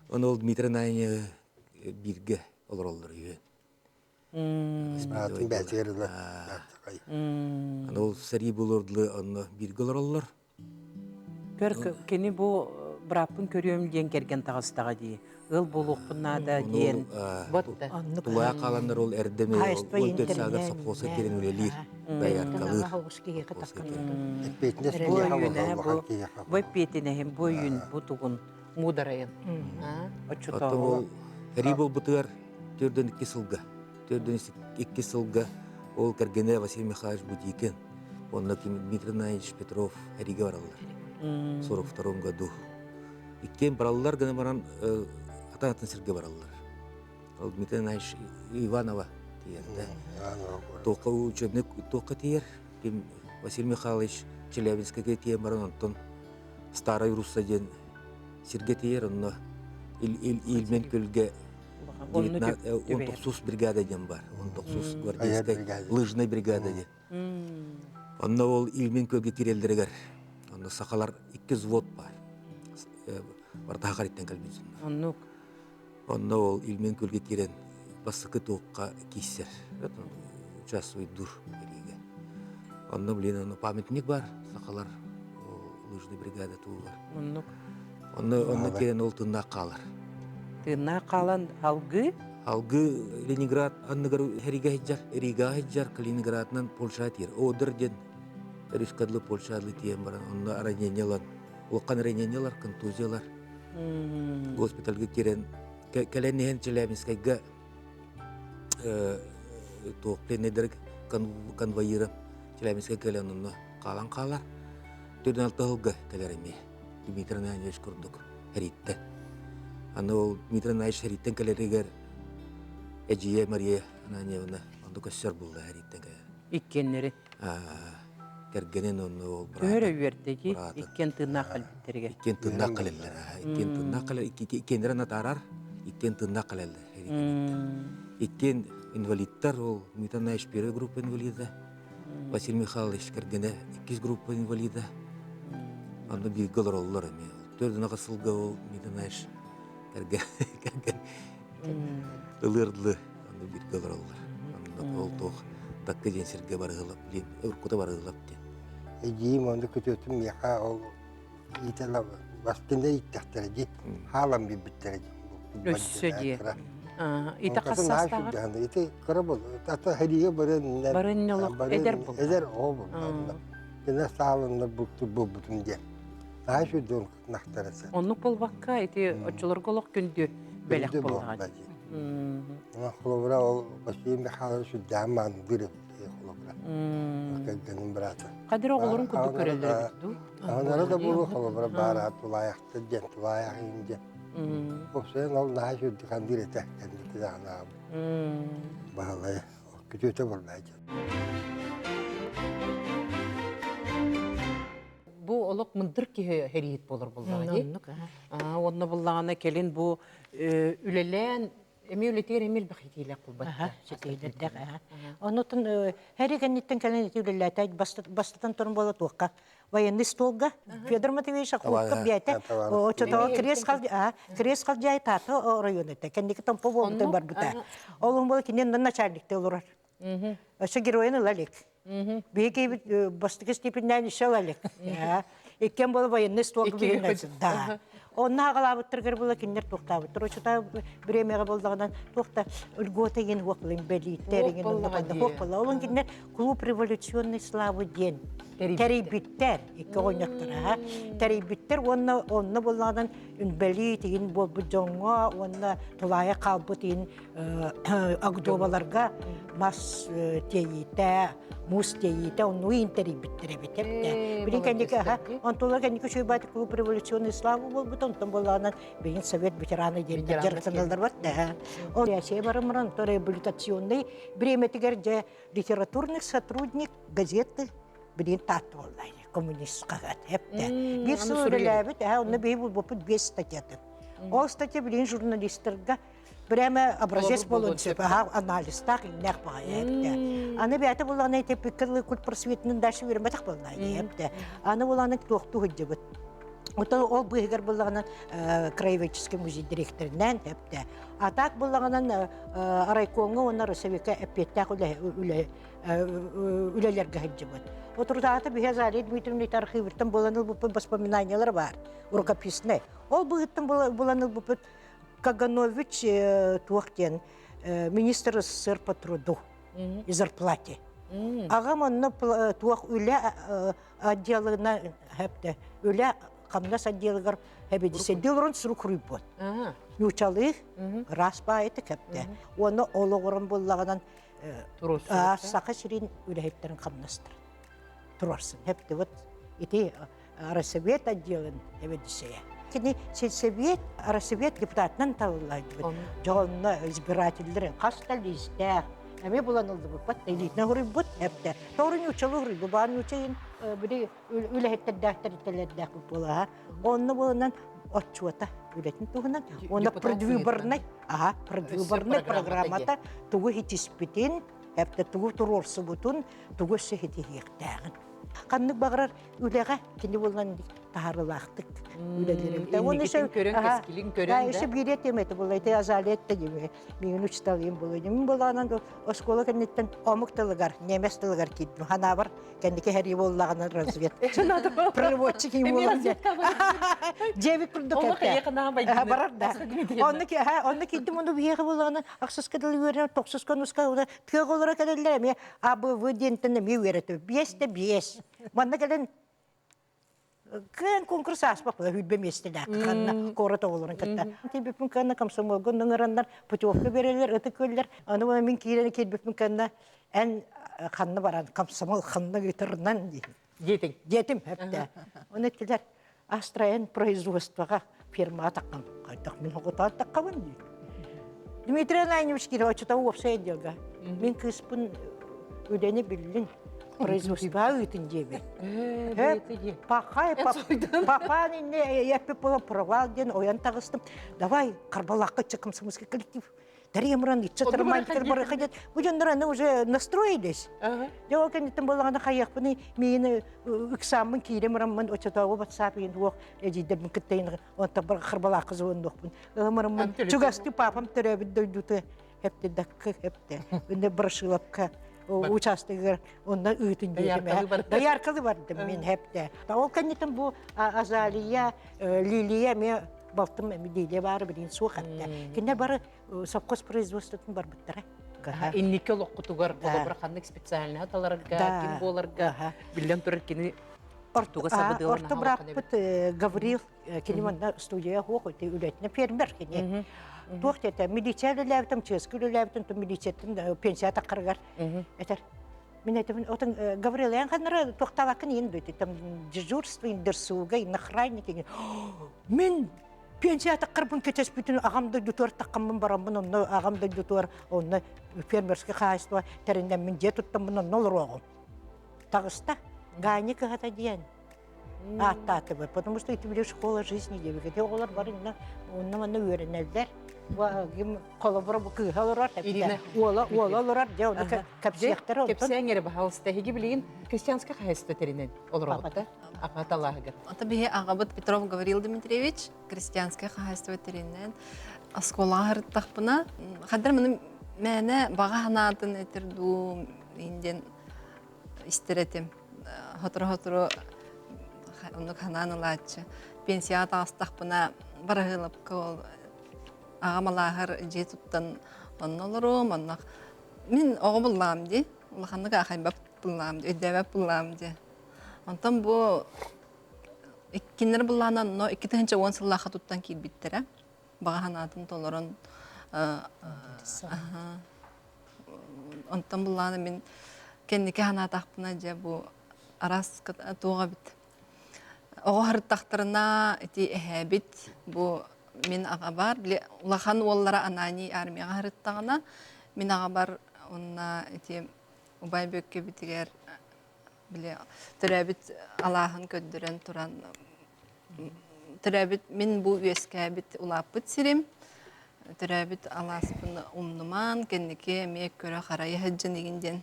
Оны ол Дмитрий Найне бииргэ олороллор үһү. Баатын бээтигэр ыла. Аны ол сэрии булурдлы онно бииргэ олороллор. Көр, кини бу бырааппын көрүөм диэн кэргэн таҕыстаҕа дии. Ыал буолуохпун наада диэн. Ботта. Тулаайах хааланнар ол эрдэми ол саагар совхозка киирэн үлэлиир, дояркалыыр. Эппиэтинэс Бу өйүнэ бу бу эппиэтинэһин бу өйүн бу тугун муударайын. Оттон ол сэрии буолбутугар 42 сылга 42 сылга ол кэргэнэ Василий Михайлович Будикин уонна Дмитрий Наевич Петров эригэ бараллар. 42 году. Иккиэн бараллар гына баран атын-атын сиргэ бараллар. Ол Дмитрий Наевич Иванова тиийэрдэ. Туохха учебник туохха тиийэр? Василий Михайлович Челябинскайга тиийэн баран онтон Старай Русса диэн сиргэ тиийэр онно Ильмен күлгэ 19 бригада диэн бар. 19 гвардейскай лыжная бригада диэн. Онно ол Ильмен күөлгэ киирэллэригэр онно сахалар икки взвод бар. Барта хахариттан кэлбит дьоннор. Оннук. Онно ол Ильмен күөлгэ киирэн бастакы туохха кииссэр. Участвуйдур эриигэ. Онно блин онно памятник бар сахалар лыжный бригада туулар. Оннук. Онно онно киирэн ол тыннаах хаалар. Тыыннаах хаалан алгыы Алгыы Ленинград анныгар Рига сылдьар, Рига сылдьар, Калининградынан Польша тиийэр. Одер диэн өрүскэ Польша тиийэн баран онно ранение ылан, улахан ранение ылар, контузия ылар. Госпитальга киирэн кэлэн иһэн Челябинскайга туох пленнэйдэр конвоира Челябинскай кэлэн онно хаалан хаалар. Төрдүн алта сылга кэлэр эмиэ. Дмитрий Иванович курдук эриттэ. Аны ол Дмитрий Иванович эриттэн кэлэригэр эдьиийэ Мария Ананьевна онно көссөр булла эриттэн кэлэр. Иккиэннэри. Кэргэнин онно ол Төһө үөрдэ дии иккиэн тыыннаах кэлбиттэригэр. Иккиэн тыыннаах кэлэллэр. Иккиэн тыыннаах кэлэр. Иккиэннэрин атаарар. Иккиэн тыыннаах кэлэллэр. Иккиэн инвалидтар ол Дмитрий Иванович первая группа инвалида. Василий Михайлович кэргэнэ иккис группа инвалида. Онно бииргэ олороллор эмиэ. Төрдүн аҕыс сылга ол Митанаеш кэргэн кэргэн ылыырдылы онно бииргэ олороллор. Онно ол туох такка диэн сиргэ барыһылап диэн уркута барыһылап диэн. Эдьиийим онно күтүөтүм миэхэ ол иитэлэ бастында ииттэхтэрэ дии хаалан биэрбиттэрэ дии. Өссө дии. Ити хас саастааҕар? Ити кыра бол. Ата хэриигэ баран Баран олох эдэр буолла. Эдэр оҕо буолла. Кини саалынна булбутум диэн. Наһаа сүрдүн нахтараса. Оннук буолбакка ити оччолорго олох күндү бэлэх буоллаҕа. Онон холобура ол Василий Михайлович сүрдээҕин маандыр эбит холобура. Кэргэним быраата. Хадыр оҕолорун курдук көрөллөр эбит дуу? Аһынара да буолуо холобура баар тулаайахтар диэн тулаайах иһин диэн. Уопсайынан ол наһаа сүрдүк хандыыр этэ кэнники даҕаны Баһылай күтүөтэ буолла диэн. Бу олох мындыр киһи хэриит буолар буоллаҕа дии. Онно буллаҕына кэлин бу үлэлээн эмиэ үлэтигэр эмиэ элбэх итиилээх буолбат. Ситиилэрдээх. Онутун хэри кэнниттэн кэлэн ити үлэлээтэ бастатан туран буола туохха военный столга Федор Матвеевич Охотко биэтэ очотоо крест крест халдьаай таата оройуон этэ кэнники томпо буолбутун барбыта ол буола кини начальникте олорор өссө геройун ыла илик Биһиги бастакы степеннээн еще ыла илик иккиэн буола военный столга да Онно аҕалаабыттаргар була кинилэр туохтаабыттар. Оччото бириэмэҕэ буоллаҕынан туох да льгота иҥин хуох була инбэлииттэр иҥин онно ханна хуох була. Олон кинилэр клуб революционной славы диэн тэрийбиттэр икки оҕонньоттор тэрийбиттэр уонна онно буоллаҕынан инбэлиит иин буолбут дьоҥҥо уонна тулаайах хаалбыт иин агдуобаларга мас тиэйиитэ муус тиэйиитэ оннугу иин тэрийбиттэр эбит эбит билин кэнники аха онтулар кэнники үчүгэй клуб революционной славы буолбут онтон буоллаҕынан билин совет ветераны диэн дьарыктаналлар бар да ол Россия барымыран то реабилитационный бириэмэтигэр дьэ литературный сотрудник газеты билин таатты буолла коммунист хаһыат эптэ биир сыл үлэлээбит онно биһи булбуппут биэс статьятын ол статья билин журналистарга. Прямо образец буолуон сөп, аха анализтаах иҥнээх баҕайы эбитэ. Аны бэйэтэ буллаҕына ити пиккерлы культ просветинын дальше үөрэммэтэх буоллаа эбитэ. Аны буланы туохтуу сылдьыбыт. Оттон ол быыһыгар буллаҕынан краеведческий музей директоринэн эптэ. А так буллаҕынан райкомҥа уонна Росовика эппиэттээх үлэ үлэлэргэ сылдьыбыт. Отурутаата биһи Азалия Дмитриевна архивыттан булан ылбыппыт воспоминаниялар баар, рукописный. Ол быһыттан булан ылбыппыт Каганович туох диэн министр СССР по труду и зарплате. Аҕам онно туох үлэ отделына хэпте үлэ хамнас отделыгар хэбидисэдди олорон сурук суруйбут. Нуучалыы ыраас баайыты кэпте. Уонна олоҕуран буллаҕынан Саха сирин үлэһиттэрин хамнастарын туруорсын. Хэпте вот ити Россовет отделын эбэдисэйэ. Кини сельсовет, Россовет депутатынан талыллаайдыбыт. Дьоҕонно избирателлэрин хас да лиистээх эмиэ булан ыллыбыппат, элитне хуруйбут эптэ. Тоҕо нууччалыы хуруйбу, баан нууччайын били үлэһиттэрдээх тэрилтэлэрдээх буолаха. Онно буоланан отчуота үлэтин туһунан уонна предвыборный, аха, предвыборный программата тугу хитиспитин, эптэ тугу туруорсубутун, тугу өссө хитиһиэхтээҕин. Ханнык баҕарар үлэҕэ кини буолан таһаарыылаахтык үлэлиир. Инникитин көрөн, кэскилин көрөн да. Өссө биир этим это было, это Азалия этте миигин учителым было. Мин булаанан оскуола кэнниттэн омук тылыгар, немец тылыгар киирдим. Ханаабар кэнники хэрии буоллаҕына разведка. Переводчик им буолан. Дьэбит курдук Барар да. Онно онно киирдим, ону биһиэхэ буоллаҕына ахсыска дылы үөрэнэн, тохсуска нуска тыаҕа олоро кэлэллэр эмиэ АБВ диэнтэн эмиэ үөрэтэр. Биэс да биэс. Манна кэлэн кыан конкурс ааспаппыта хүрбэ миэстэлээх ханна куорат оҕолорун кытта. Тиийбиппин кэннэ комсомолга ыҥыраннар путевка береллер, ытык күөллэр. Аны мин киирэн киирбиппин кэннэ эн ханна баран комсомол ханна ыытарынан диэн. Диэтиҥ. Диэтим эптэ. Оны эттилэр Астраен производствоҕа фирмаҕа таххан хайдах мин оҕотоон таххабын дии. Дмитрий Ананьевич киирэ оччото уопсай отделга. Мин кыыспын үлэни биллин производствоҕа ыытын диэбит. Пахай папан инне эппит буолан провал диэн ойон таҕыстым. Давай Харбалаахха комсомольский коллектив Тарьямран иччэ Бу дьоннор аны уже настроились. Дьэ ол кэнниттэн буоллаҕына хайыахпыный миигин ыксааммын киирэн бараммын оччотооҕу ватсап иһин уох эдьиийдэрбин кытта иһин онтон харбалаахха звоннуохпун ылымарыммын чугастыы папам төрөөбүт дойдута хепте дакка хепте үнне Ворошиловка участогыгар онно ыытын диэтим дояркалы бардым мин хепте ол кэнниттэн бу Азалия Лилия эмиэ балтым эми Лилия баары билин суох этте кинилэр бары совхоз производствотун барбыттара инники олоххутугар холобура ханнык специальноһы таларга ким буоларга биллэн турар кини ортуга сабыдыалын орто бырааппыт Гаврил кини манна студия хуох үлэтинэ фермер кини туох диэтэ милиция үлэлээбитим чыаска үлэлээбитим то милицияттан пенсия таххарыгар этэр Мин этим, отон Гаврил, эн ханнара туохтаабаккын иин дойду, там дежурство, досуга, охранник. Мин пенсия таххарбын кэтэспитин аҕам дойдутугар таххаммын бараммын онно аҕам дойдутугар онно фермерское хаһаайыстыба тэриннэммин дьиэ туттаммын онно олоруоҕум. Таҕыста. Ганя кыһата диэн ааттаатыбыт, потому что ити били школа жизни диэбит. Ити оҕолор бары инна онно манна үөрэнэллэр. Ким холобура бу кыыһа олорор, уола уола олорор, дьэ ону кэпсиэхтэрэ онтон. Кэпсээҥ эрэ баһаалыста. Эһиги билигин крестьянскай хаһаайыстыба тэринэн олороҕут да? Аҕа талааһыгар. Ата биһи аҕабыт Петров Гаврил Дмитриевич крестьянскай хаһаайыстыба тэринэн оскуолаҕа сырыттахпына, хаддар маны мээнэ баҕа санаатын этэр дуу диэн истэр этим. Сотору-сотору оннук санаан ылааччы. Пенсияҕа таҕыстахпына Бараһыылапка ол аҕам алааһар дьиэ туттан онно олоруом, онно мин оҕо буллаам дии, улаханнык аахайбат буллаам дии, өйдөөбөт буллаам дии. Онтон бу иккиннэр буллаан онно 2010 сыллаахха туттан киирбиттэрэ. Баҕа санаатын толорон Онтон буллаана мин кэнники санаатахпына дьэ бу араас туох эбит оҕо сырыттахтарына ити эһээбит бу мин аҕабар били улахан уоллара Ананий армияҕа сырыттаҕына мин аҕабар уонна ити убай Бүөккэбитигэр били төрөөбүт алааһын көрдөрөн туран төрөөбүт мин бу үөскээбит улааппыт сирим. Төрөөбүт алааспын умнумаан, кэнники эмиэ көрө харайа сылдьан игин диэн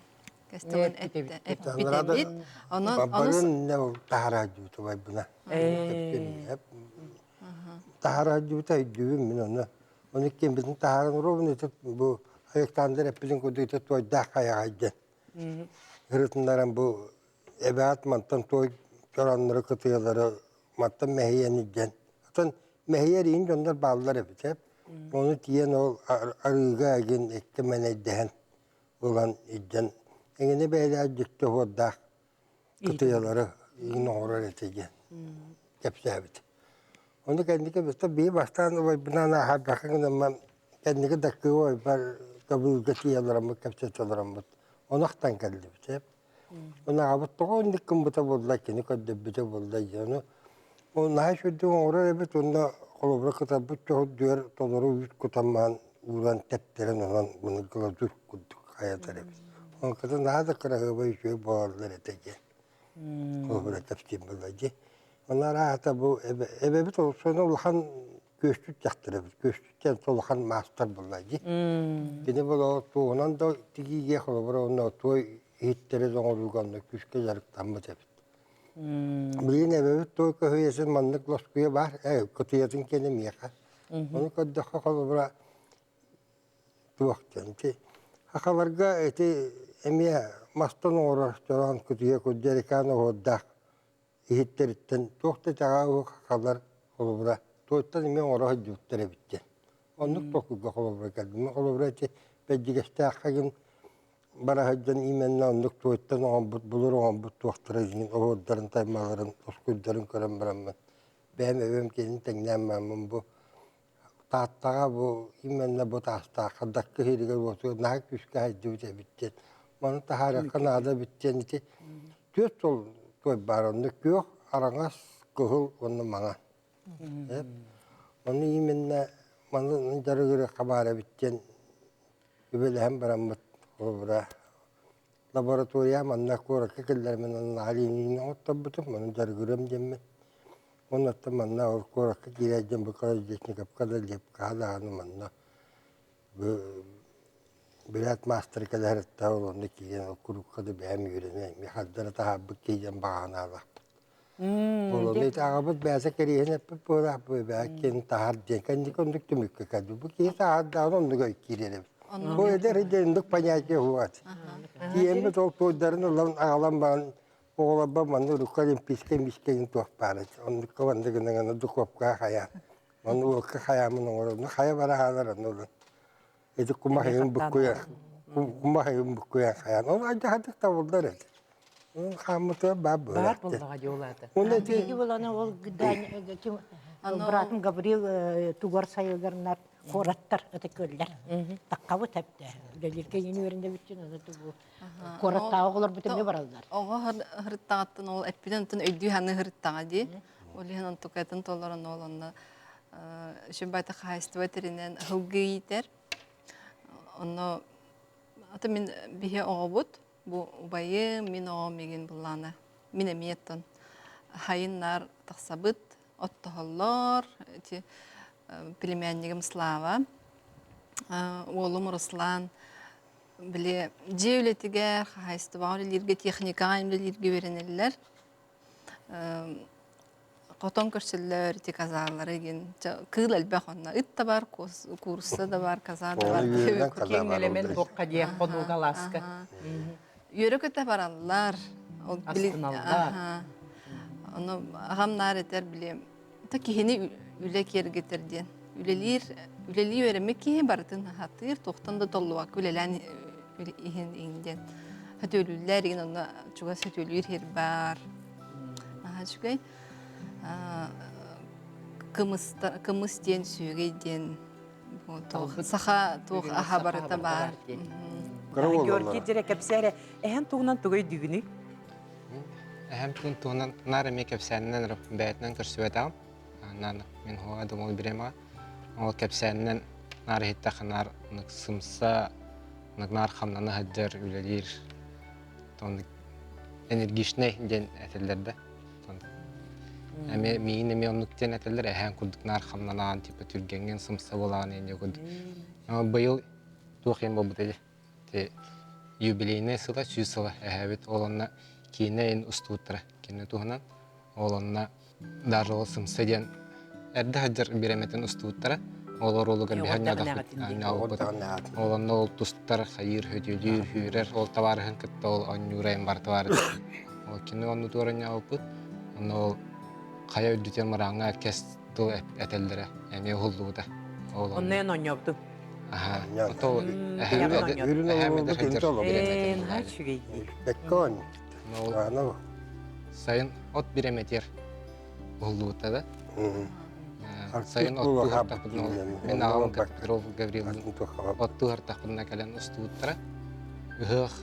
кэстилэн эппит эбит. Онон Бабарын не ол таһараадьыбыта байбына. Таһараадьыбыта өйдүүбүн мин ону. Ону кимбитин таһааран уруобун ити бу Александр эппитин курдук ити туойдаах хайаҕай диэн. Ырытыннаран бу эбээт мантан туой чорооннору кытыалары мантан мэһийэн илдьэн. Атын мэһийэр иин дьоннор бааллар эбит эп. Ону тиийэн ол арыыга эгин икки мэнэйдэһэн ылан илдьэн эҥинэ бэйэлээх дьикти оһуордаах кытыйалары иин оҥорор этэ диэн кэпсээбит. Ону кэнники быста бии бастаан убайбынаан ааһарбакка гынамман кэнники даккыы убайбар көбүлгэ тиийэ олороммут кэпсэтэ олороммут ону ахтан кэллибит эп. Ону аҕабыт тоҕо инник гыммыта буолла кини көрдөрбүтэ буолла дии ону ол наһаа үчүгэйдик оҥорор эбит уонна холобура кытарбыт чоһурдугар толору үүт кутан маһан ууран тэптэрэн онон маны глазурь курдук хайатар эбит. Онката наһаа да кыраһыабай үчүгэй буолаллар этэ диэн холобура кэпсиир буолла дии. Онно араата бу эбэбит олохсуна улахан күөстүт дьахтар эбит. Күөстүттэн улахан маастар буолла дии. Кини була туоһунан да тигиигэ холобура онно туой иһиттэри да оҥорууга онно күүскэ дьарыктаммыт эбит. Билигин эбэбит туой көһүйэсин маннык лоскуйа баар, э, кытыйатын киэнэ миэхэ. Ону көрдөххө холобура туох диэн ити сахаларга ити эмиэ мастан оҥорор чороон кытыйа курдерикаан оһуордаах иһиттэриттэн туох да итэҕэ уһук сахалар холобура туойтан эмиэ оҥоро сылдьыбыттар эбит диэн. Оннук толкуйга холобура кэлбим. Холобура ити Бэрдьигэстээххэ гын бара сылдьан именно оннук туойтан оҥорбут булур оҥорбут туохтара иһин оһуордарын таймаларын ускуйдарын көрөн бараммын бэйэм эбэм киэнин тэҥнээн бараммын бу Тааттаҕа бу именно бу таастаахха даккы иһиригэр уотугар наһаа күүскэ хайдыбыт эбит диэн маны таһаарыахха наада эбит диэн ити түөрт суол туой баар онно күөх араҥас кыһыл уонна маҥан ону именно маны дьарыгырыахха баар эбит диэн үбэлэһэн бараммыт холобура лаборатория манна куоракка киллэрмин онно Ленини оҥотторбутум ону дьарыгырыам диэммин Оннуттан манна ол куоракка киирэр дьон бу Колодезниковка да Лепкаҕа даҕаны манна бу бүрээт маастара кэлэһэриттэн ол онно киирэн ол курукка да бэйэм үөрэнэн эмиэ хардара таһаарбыт киһи диэн баҕанаалаахпыт. Ол ону ити аҕабыт бэйэтэ кэриэһин эппит буолаах бу бэйэ таһаар диэн кэнники оннук түмүккэ кэлбит. Бу киһи таһаардаҕына оннук өй киирэр эбит. Бу эдэр диэн оннук понятие уһугат. Тиийэммит ол туойдарын ылан аҕалан баран Оҕолорбор манна урукку олимпийскай миискэни туох баар этэ. Оннукка манна гынан аны духуопкаҕа хайаан. Ону уокка хайааммын оҥоронну хайа бара хаалар онно ылан. Ити кумахайын буккуйан кумахайын буккуйан хайаан. Ол алдьархайдык табыллар этэ. Onun хааммытыгар баар Баар буоллаҕа дии ол аата. Уонна ити Биһиги буланы ол ким братым Гаврил тугар сайыларынар куораттар ытык көллөр. Таккабыт эпте. Үлэлииргэ иин үөрэнэбит аны тугу Куораттааҕы оҕолор бу тэҥҥэ бараллар. Оҕо һырыттаҕыттан ол эппитин онтон өйдүү саныы һырыттаҕа дии. Ол иһин онтукатын толорон ол онно Шүмбайта хаһаайыстыба тэринэн һылгы иитэр. Онно ата мин биһи оҕобут бу убайым мин оҕом мигин буллаана мин эмиэ оттон хайын-наар тахсабыт оттоһоллор ити племяннигым Слава уолум Руслан Били дьиэ үлэтигэр, хаһаайыстыбаҕа үлэлииргэ, техникаҕа үлэлииргэ үөрэнэллэр. Хотон көрсөллөр ити казалары игин. Кыыл элбэх онно. Ыт да бар, куурусса да бар, каза да бар. Киэҥ нэлэмэн туохха диэх хонууга алааска. Үөрэ-көтө бараллар. Астыналлар. Ону аҕам наар этэр били та киһини үлэ киэргэтэр диэн. Үлэлиир, үлэлии үөрэммит киһи барытын хатыыр, туохтан да толлубакка үлэлээн иһин иһин диэн. Хөтүөлүүллэр игин онно чугас хөтүөлүүр сир баар. Наһаа үчүгэй. Кымыс диэн, сүөгэй диэн саха туох аһа барыта баар. Георгий дьэрэ кэпсээрэ, эһэн тугунан тугу өйдүүгүнүй? Эһэм тугун туһунан наар эмиэ кэпсээнинэн эрэ бэйэтинэн көрсүбэтэҕим. Наар мин уһуга да ол бириэмэҕэ. Ол кэпсээнинэн наар иһиттэххэ наар ыннык сымса, ыннык наар хамнана сылдьар, үлэлиир, оннук энергичнэй диэн этэллэр да. Эми миин эми оннук диэн этэллэр эһээн курдук наар хамнанаан типа түргэҥҥин сымса буолаан инньэ курдук. Быйыл туох иһин буолбут эли Ти юбилейнай сыла 100 сыла эһээбит ол онно киинэ ин устубуттара кинини туһунан ол онно даже ол сымса диэн эрдэ сылдьар бириэмэтин устубуттара ол оруолугар биһэн ньаалбыт ол онно ол тустар хайыыр хөтүлүүр хүүрэр ол табаарыһын кытта ол оонньуура эн бар табаарыс ол кини онну туора ньаалбыт онно ол хайа үрдүтэн мырааҥҥа кэс тыл этэллэрэ эмиэ уһуллубута ол онно эн оонньообутуҥ Сайын от биремэтиэр уһуллубута да. Сайын оттуу хартахпытына мин аҕам Петров Гаврилович оттуу хартахпытына кэлэн устубуттара. Ыһыах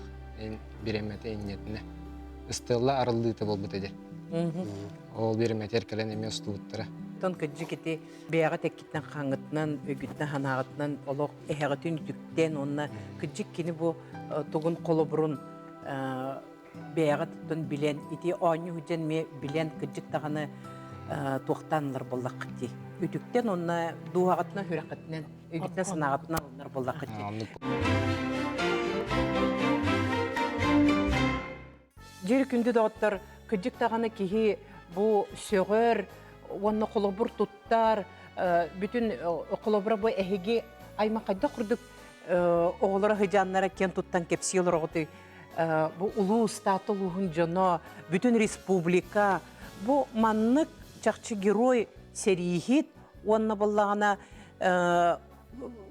биремэтэ инньэтинэ. Ыстыалла арыллыыта буолбута дии. Ол биремэтиэр кэлэн эмиэ устубуттара. Тон кырдьык ити бэйэҕит эккитинэн хаҥҥытынан, өйгүтүнэн санааҕытынан олох эһэҕитин үтүктэн уонна кырдьык кини бу тугун холобурун бэйэҕит оттон билэн ити оонньуу сылдьан эмиэ билэн кырдьык даҕаны туохтаан ылар буоллаххыт дии. Үтүктэн уонна дууһаҕытынан, сүрэххитинэн, өйгүтүнэн санааҕытынан ылынар буоллаххыт дии. Дьири күндү доҕоттор, кырдьык даҕаны киһи бу сөҕөр уонна холобур туттар, бүтүн холобура бу эһиги аймах хайдах курдук оҕолоро сыдьааннара киэн туттан кэпсии олороҕутуй бу улуус, Таатта улууһун дьоно, бүтүн республика бу маннык чахчы герой сэрииһит уонна буоллаҕына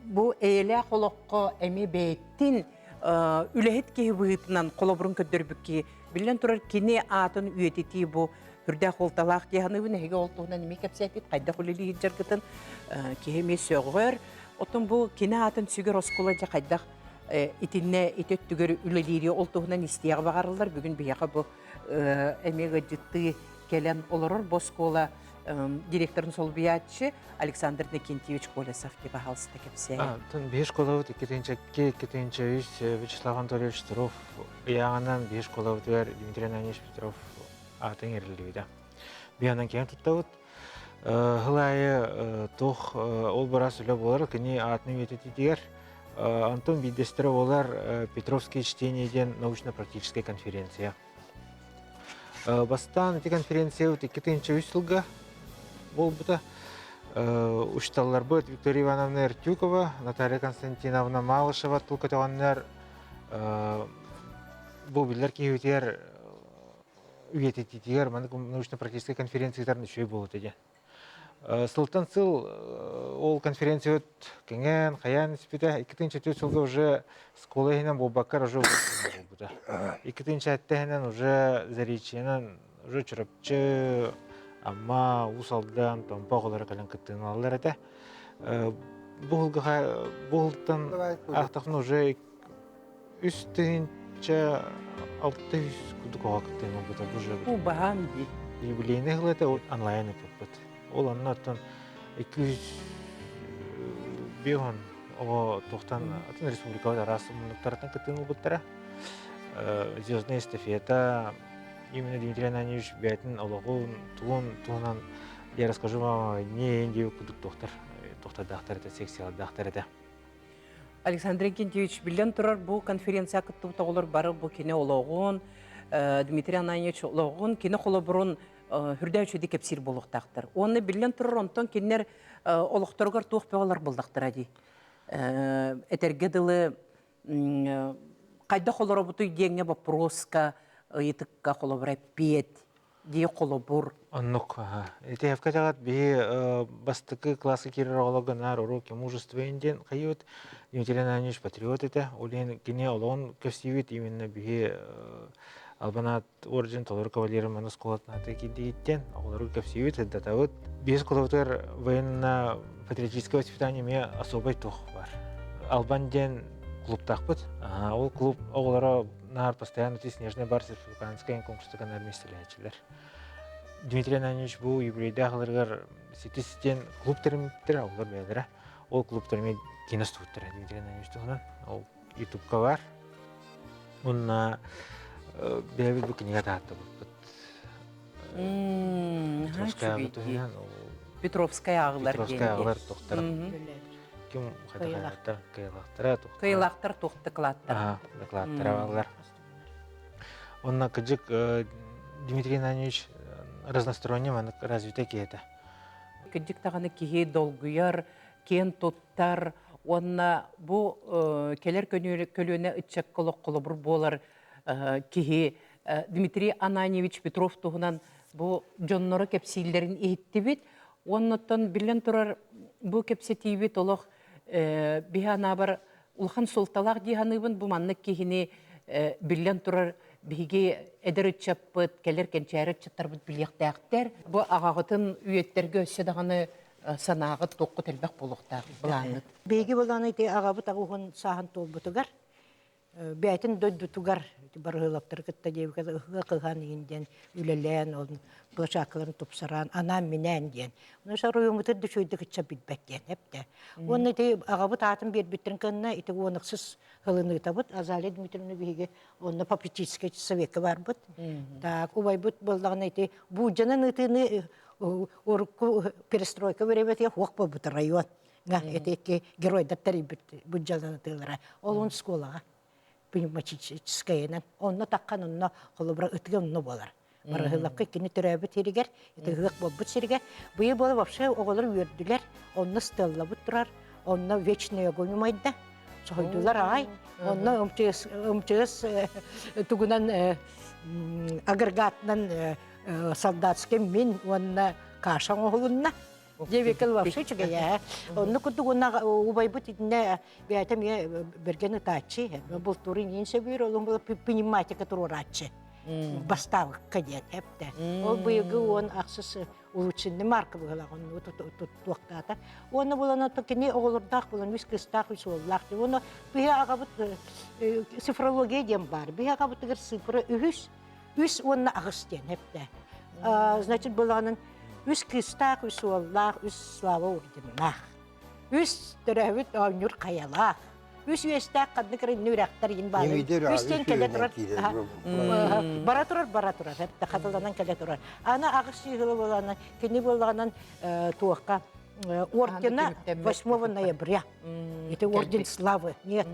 бу эйэлээх олоххо эмиэ бэйэтин үлэһит киһи быһыытынан холобурун көрдөрбүт киһи биллэн турар кини аатын үйэтитии бу үрдээх суолталаах дии саныыбын эһиги ол туһунан эмиэ кэпсээтит хайдах үлэлии сылдьаргытын киһи эмиэ сөҕөр оттон бу кини аатын сүгэр оскуола дьэ хайдах итиннэ ити өттүгэр үлэлиири ол туһунан истиэҕи баҕарыллар бүгүн биһиэхэ бу эмиэ ыалдьыттыы кэлэн олорор бу оскуола директорын солбуйааччы Александр Никентьевич Колесов деп пожалуйста кэпсээ. Биһи школабыт 2-2 2-3 Вячеслав Анатольевич Петров ыйааҕынан биһи школабытыгар Дмитрий Ананьевич Петров аатын иҥэриллибитэ. Биһанан киэн туттабыт. Сыл аайы туох ол барас үлэ буолар, кини аатын үйэтитигэр Антон биирдэстэрэ буолар Петровские чтения диэн научно-практическая конференция. Бастаан ити конференция 2003 сылга буолбута. Учталларбыт Виктория Ивановна Эртюкова, Наталья Константиновна Малышева тыл көтөҕөннөр бу биллэр киһибитигэр үйэтитиитигэр маннык научно-практическай конференцияларын үчүгэй буолуо диэн. Сылтан сыл ол конференциябыт кэҥээн, хайаан испитэ. 2004 сылга уже школа иһинэн буолбакка уже буолбута. 2007 иһинэн уже Заречьенан уже Чурапчы, Амма, Уус Алдан, Томпо оҕолоро кэлэн кыттыыналлар этэ. Бу сылга бу сылтан аахтахпына уже 3600 курдук оҕо кыттыыны ылбыта бу уже Бу баһаам дии. Юбилейный сыл этэ онлайн ыппыппыт. Ол онно оттон 250 оҕо туохтан атын республикабыт араас муннуктарыттан кыттыыны ылбыттара. Звездная эстафета именно Дмитрий Ананьевич бэйэтин олоҕун, тугун туһунан я расскажу вам о войне диэбит курдук туохтар туохтардаахтар этэ, секциялардаахтар этэ. Александр Иннокентьевич, биллэн турар, бу конференция кыттыбыт оҕолор бары бу кини олоҕун, Дмитрий Ананьевич олоҕун, кини холобурун үрдээ үчүгэйдик кэпсиир буолуохтаахтар. Уонна биллэн турар, онтон кинилэр олохторугар туох бөҕөлөр буллахтара дии. Этэргэ дылы хайдах олоробутуй диэҥҥэ боппуруоска, ыйытыкка холобура эппиэт дии холобур. Оннук. Ити эвкатаҕат биһи бастакы класска киирэр оҕолорго наар уроки мужества диэн хайыыбыт. Дмитрий Ананьевич патриот этэ. Ол иһин кини олоҕун көстүүбүт именно биһи Албанаат орден толору кавалеры маны оскуолатын аты киирдигиттэн оҕолору көпсүүбүт, сырдатабыт. Биһи оскуолабытыгар военно-патриотическое воспитание эмиэ особай туох бар. Албан диэн клубтаахпыт. Ол клуб оҕолоро наар постоянно ити Снежный барс республиканскай конкурстарга наар миэстэлэһээччилэр. Дмитрий Ананьевич бу юбилейдаах ыларыгар ситис диэн клуб тэриммиттэрэ, олор бэйэлэрэ. Ол клубтар эмиэ кино устубуттара Дмитрий Ананьевич туһунан. Ол ютубка бар. Уонна бэйэбит бу кинигэ тааттабыппыт. Петровскай туһунан Петровскай ааҕылар Петровскай ааҕылар тохтара. Ким хайдах кыайылаахтара Кыайылаахтар туох докладтара. Докладтара баллар. Онно кыдьык Дмитрий Иванович разносторонний маннык развитие киһитэ. Кыдьык даҕаны киһи долгуйар, киэн туттар уонна бу кэлэр көлүөнэ ыччакка олох холобур буолар киһи Дмитрий Ананьевич Петров туһунан бу дьонноро кэпсииллэрин иһиттибит. Уоннаттан биллэн турар бу кэпсэтиибит олох биһи анаабар улахан суолталаах дии саныыбын. Бу маннык киһини биллэн турар биһиги эдэр ыччаппыт, кэлэр кэнчээри ыччаттарбыт билиэхтээхтэр. Бу аҕаҕытын үйэттэргэ өссө даҕаны санааҕыт туоххут элбэх буолуохтаах былааҥҥыт. Биһиги былааны ити аҕабыт аҕуһун сааһын туолбутугар бэйэтин дойдутугар Барыһылаптары кытта диэбиккэ ыһыах ыһан иһин диэн үлэлээн ол площадкаларын тупсаран анаан-минээн диэн. Ону соруйуммутун да үчүгэйдик ыччат билбэт диэн эптэ. Уонна ити аҕабыт аатын биэрбиттэрин кэннэ ити уонаксыс ылыныытабыт Азалия Дмитриевна биһиги онно попечительскай советка барбыт. Так убайбыт буоллаҕына ити буулдьанан ыытыыны урукку перестройка бириэмэтигэр хуох буолбут район. Ити икки геройдар тэрийбит быдьаланытыылара. Ол он школаҕа пневматическайынан. Онно таххан онно холобура ытыга онно буолар. Барыһылапка кини төрөөбүт сиригэр, ытыһыах буолбут сиригэр. Быйыл буола вообще оҕолор үөрдүлэр. Онно стеллабыт турар. Онно вечный огонь умайда. Соһуйдулар аҕай. Онно МЧС, МЧС тугунан агрегатынан солдатский мин уонна каша оҥоһулунна. Диэбиккэ вообще үчүгэй ээ. Онно курдук уонна убайбыт итиннэ бэйэтэ эмиэ бэргэн ытааччы, бултуурун иин сөбүүр, ол пневматика туруорааччы. Бастаабыкка диэн эптэ. Ол быйылгы уон ахсыс улучшенный марка быһылаах онну туохтаата. Уонна булан ото кини оҕолордоох булан үс кыыстаах үс уоллаах. Уонна биһи аҕабыт цифрология диэн баар. Биһи аҕабытыгар цифра үһүс Үс уонна аҕыс диэн эптэ. Значит, былаанын үс кыыстаах, үс уоллаах, үс слава орденнаах. Үс төрөөбүт оонньуур хайалаах. Үс үөстээх ханнык эрэ үрэхтэр иин баалар. Үс диэн кэлэ турар. Бара турар, бара турар. Эптэ хатыланан кэлэ турар. Аны аҕыс сыыһылы буолана, кини буоллаҕынан туохха ордена 8 ноября. Это орден славы. Нет,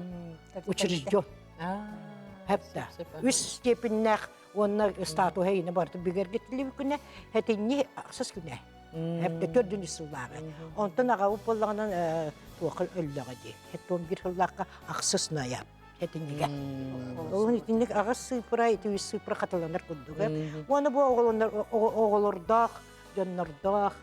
учрежден. Хэпта. Үс степеннээх уонна статуһа ини барыта бигэргэтиллибит күнэ хэтинни ахсыс күнэ. Хэпте төрдүн үс сыллааҕы. Онтон аҕабыт буоллаҕынан туохха өллөҕө дии. Хэттон биир сыллаахха ахсыс ноя хэтиннигэ. Ол итинник аҕыс сыыпыра ити үс сыыпыра хатыланар курдуга. Уонна бу оҕолордоох, дьоннордоох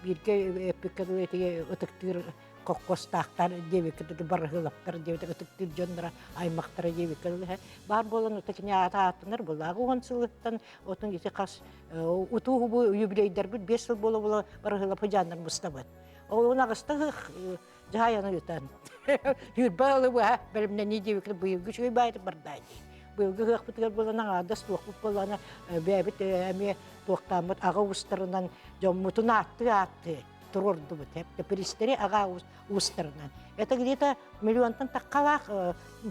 бииргэ эппиккэ дылы ити ытыктыыр коккостаахтар диэбиккэ дылы барыһылаптар диэбит ытыктыыр дьонноро аймахтара диэбиккэ дылы баар буолан ото кини аата ааттанар былааҕы уон сылыттан отун ити хас утуу бу юбилейдарбыт биэс сыл буола буола барыһылапы дьааннар мустабыт ол аҕыста ыһыах дьаһайан ыытан хүрбэ ылы быһа бэлэмнэнии диэбиккэ быйылгы үчүгэй баайты бардаай дии быйылгы ыһыахпытыгар буолан аҥаардас туохпут буоллаҕына бэйэбит эмиэ туохтааммыт аҕа уустарынан дьоммутун ааттыы ааттыы туруордубут тэпиристэри аҕа уустарынан. Это где-то миллионтан таххалаах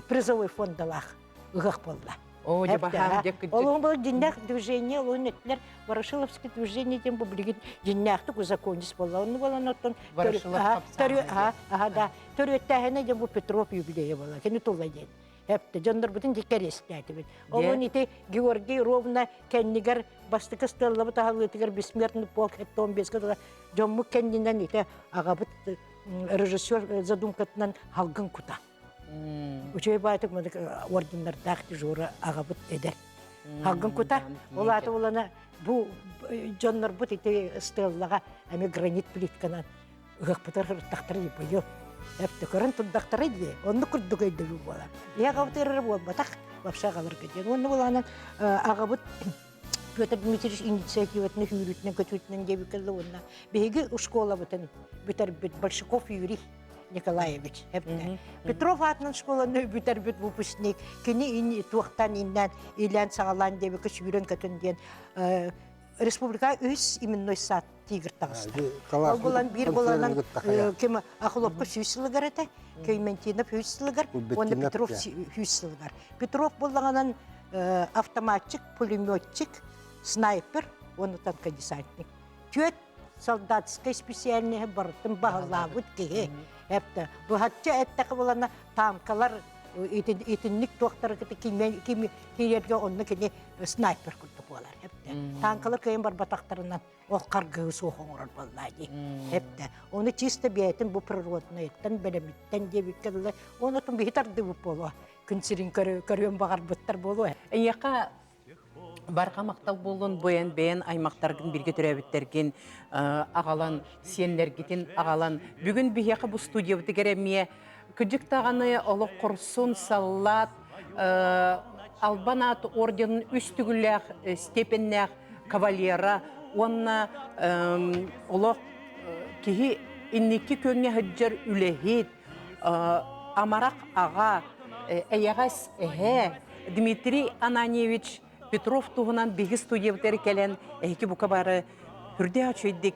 призовой фондалаах ыһыах буолла. О, Ол был дьиннээх движение, ол өттүлэр Ворошиловский движение диэн бу билигин дьиннээхтик узаконис буолла. Онну буолан оттон аха да төрүөттээһинэ диэн бу Петров юбилейа буолла. Кини тула диэн. Эпте дьоннорбутун диккэриэстээтибит. Олун ити Георгий ровно кэннигэр бастакы стеллабыт аһыллыытыгар бессмертный полк том беске дьоммут кэннинэн ити аҕабыт режиссер задумкатынан халгын кута. Үчүгэй баайтык мадык орденнардаах дежура аҕабыт эдэр. Халгын кута. Ол аата булана бу дьоннорбут ити стеллаҕа эми гранит плитканан ыһыахпытыгар сырыттахтара дии быйыл. Эптэ көрөн турдахтара дии. Оннук курдук өйдөбүл буолар. Ийэ аҕабыт эрэ буолбатах, вообще аҕаларга диэн. Уонна булаанан аҕабыт Петр Дмитриевич инициативатын сүүрүүтүнэн көтүүтүнэн диэбиккэ уонна биһиги школабытын бүтэрбит Большаков Юрий Николаевич эптэ. Петров аатынан школаны бүтэрбит выпускник кини туохтан иннэн илээн саҕалаан диэбиккэ сүүрэн көтөн диэн республика үс именной сад тигр таҕыста. Ол булан биир буланан ким Ахлопка сүүс сылыгар этэ, Кейментинов үс сылыгар, уонна Петров үс сылыгар. Петров буллаҕынан автоматчик, пулеметчик, снайпер уонна танкодесантник. Түөт солдатскай специальноһы барытын баһылаабыт киһи. Эптэ быһаччы эттэхэ булана танкалар итинник туохтары кытта киирэргэ онно кини снайпер курдук буолар. Эптэ танкалар кыайан барбатахтарынан ол харгыһы суох оҥорор буоллаа дии. Эптэ оны чисто бэйэтин бу природнайыттан бэлэмиттэн диэбиккэ дылы онотун биһи тардыбыт буолуо. Күн сирин көрүөн баҕарбыттар буолуо. Эйиэхэ барҕа махтал буоллун бу эн бэйэн аймахтаргын бииргэ төрөөбүттэргин аҕалан сиэннэргитин аҕалан бүгүн биһиэхэ бу студиябытыгар эмиэ кыдьык даҕаны олох хорсун саллаат албан аат орденын үс төгүллээх степеннээх кавалера уонна олох киһи инники күөҥҥэ сылдьар үлэһит амарах аҕа, эйэҕэс эһээ Дмитрий Ананьевич Петров туһунан биһиги студиябытыгар кэлэн эһиги бука бары үрдээх үчүгэйдик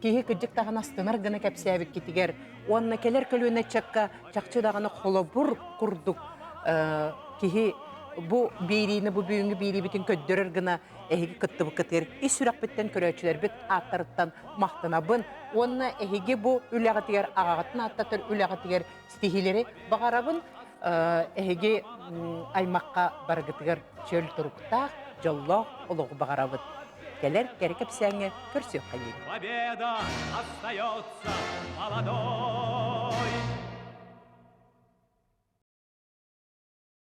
киһи кырдьык даҕаны астынар гына кэпсээбиккитигэр уонна кэлэр көлүөнэ ыччакка чахчы даҕаны холобур курдук киһи бу биэриини бу бүгүҥҥү биэриибитин көрдөрөр гына эһиги кыттыбыккытыгар ис сүрэхпиттэн көрөөччүлэрбит ааттарыттан махтанабын уонна эһиги бу үлэҕитигэр аҕаҕытын ааттатар үлэҕитигэр ситиһиилэри баҕарабын. Эһиги аймахха барыгытыгар чөл туруктаах, дьоллоох олоҕу баҕарабыт. Кэлэр кэрэ кэпсээҥҥэ көрсүөххэ диэри. Победа остается молодой.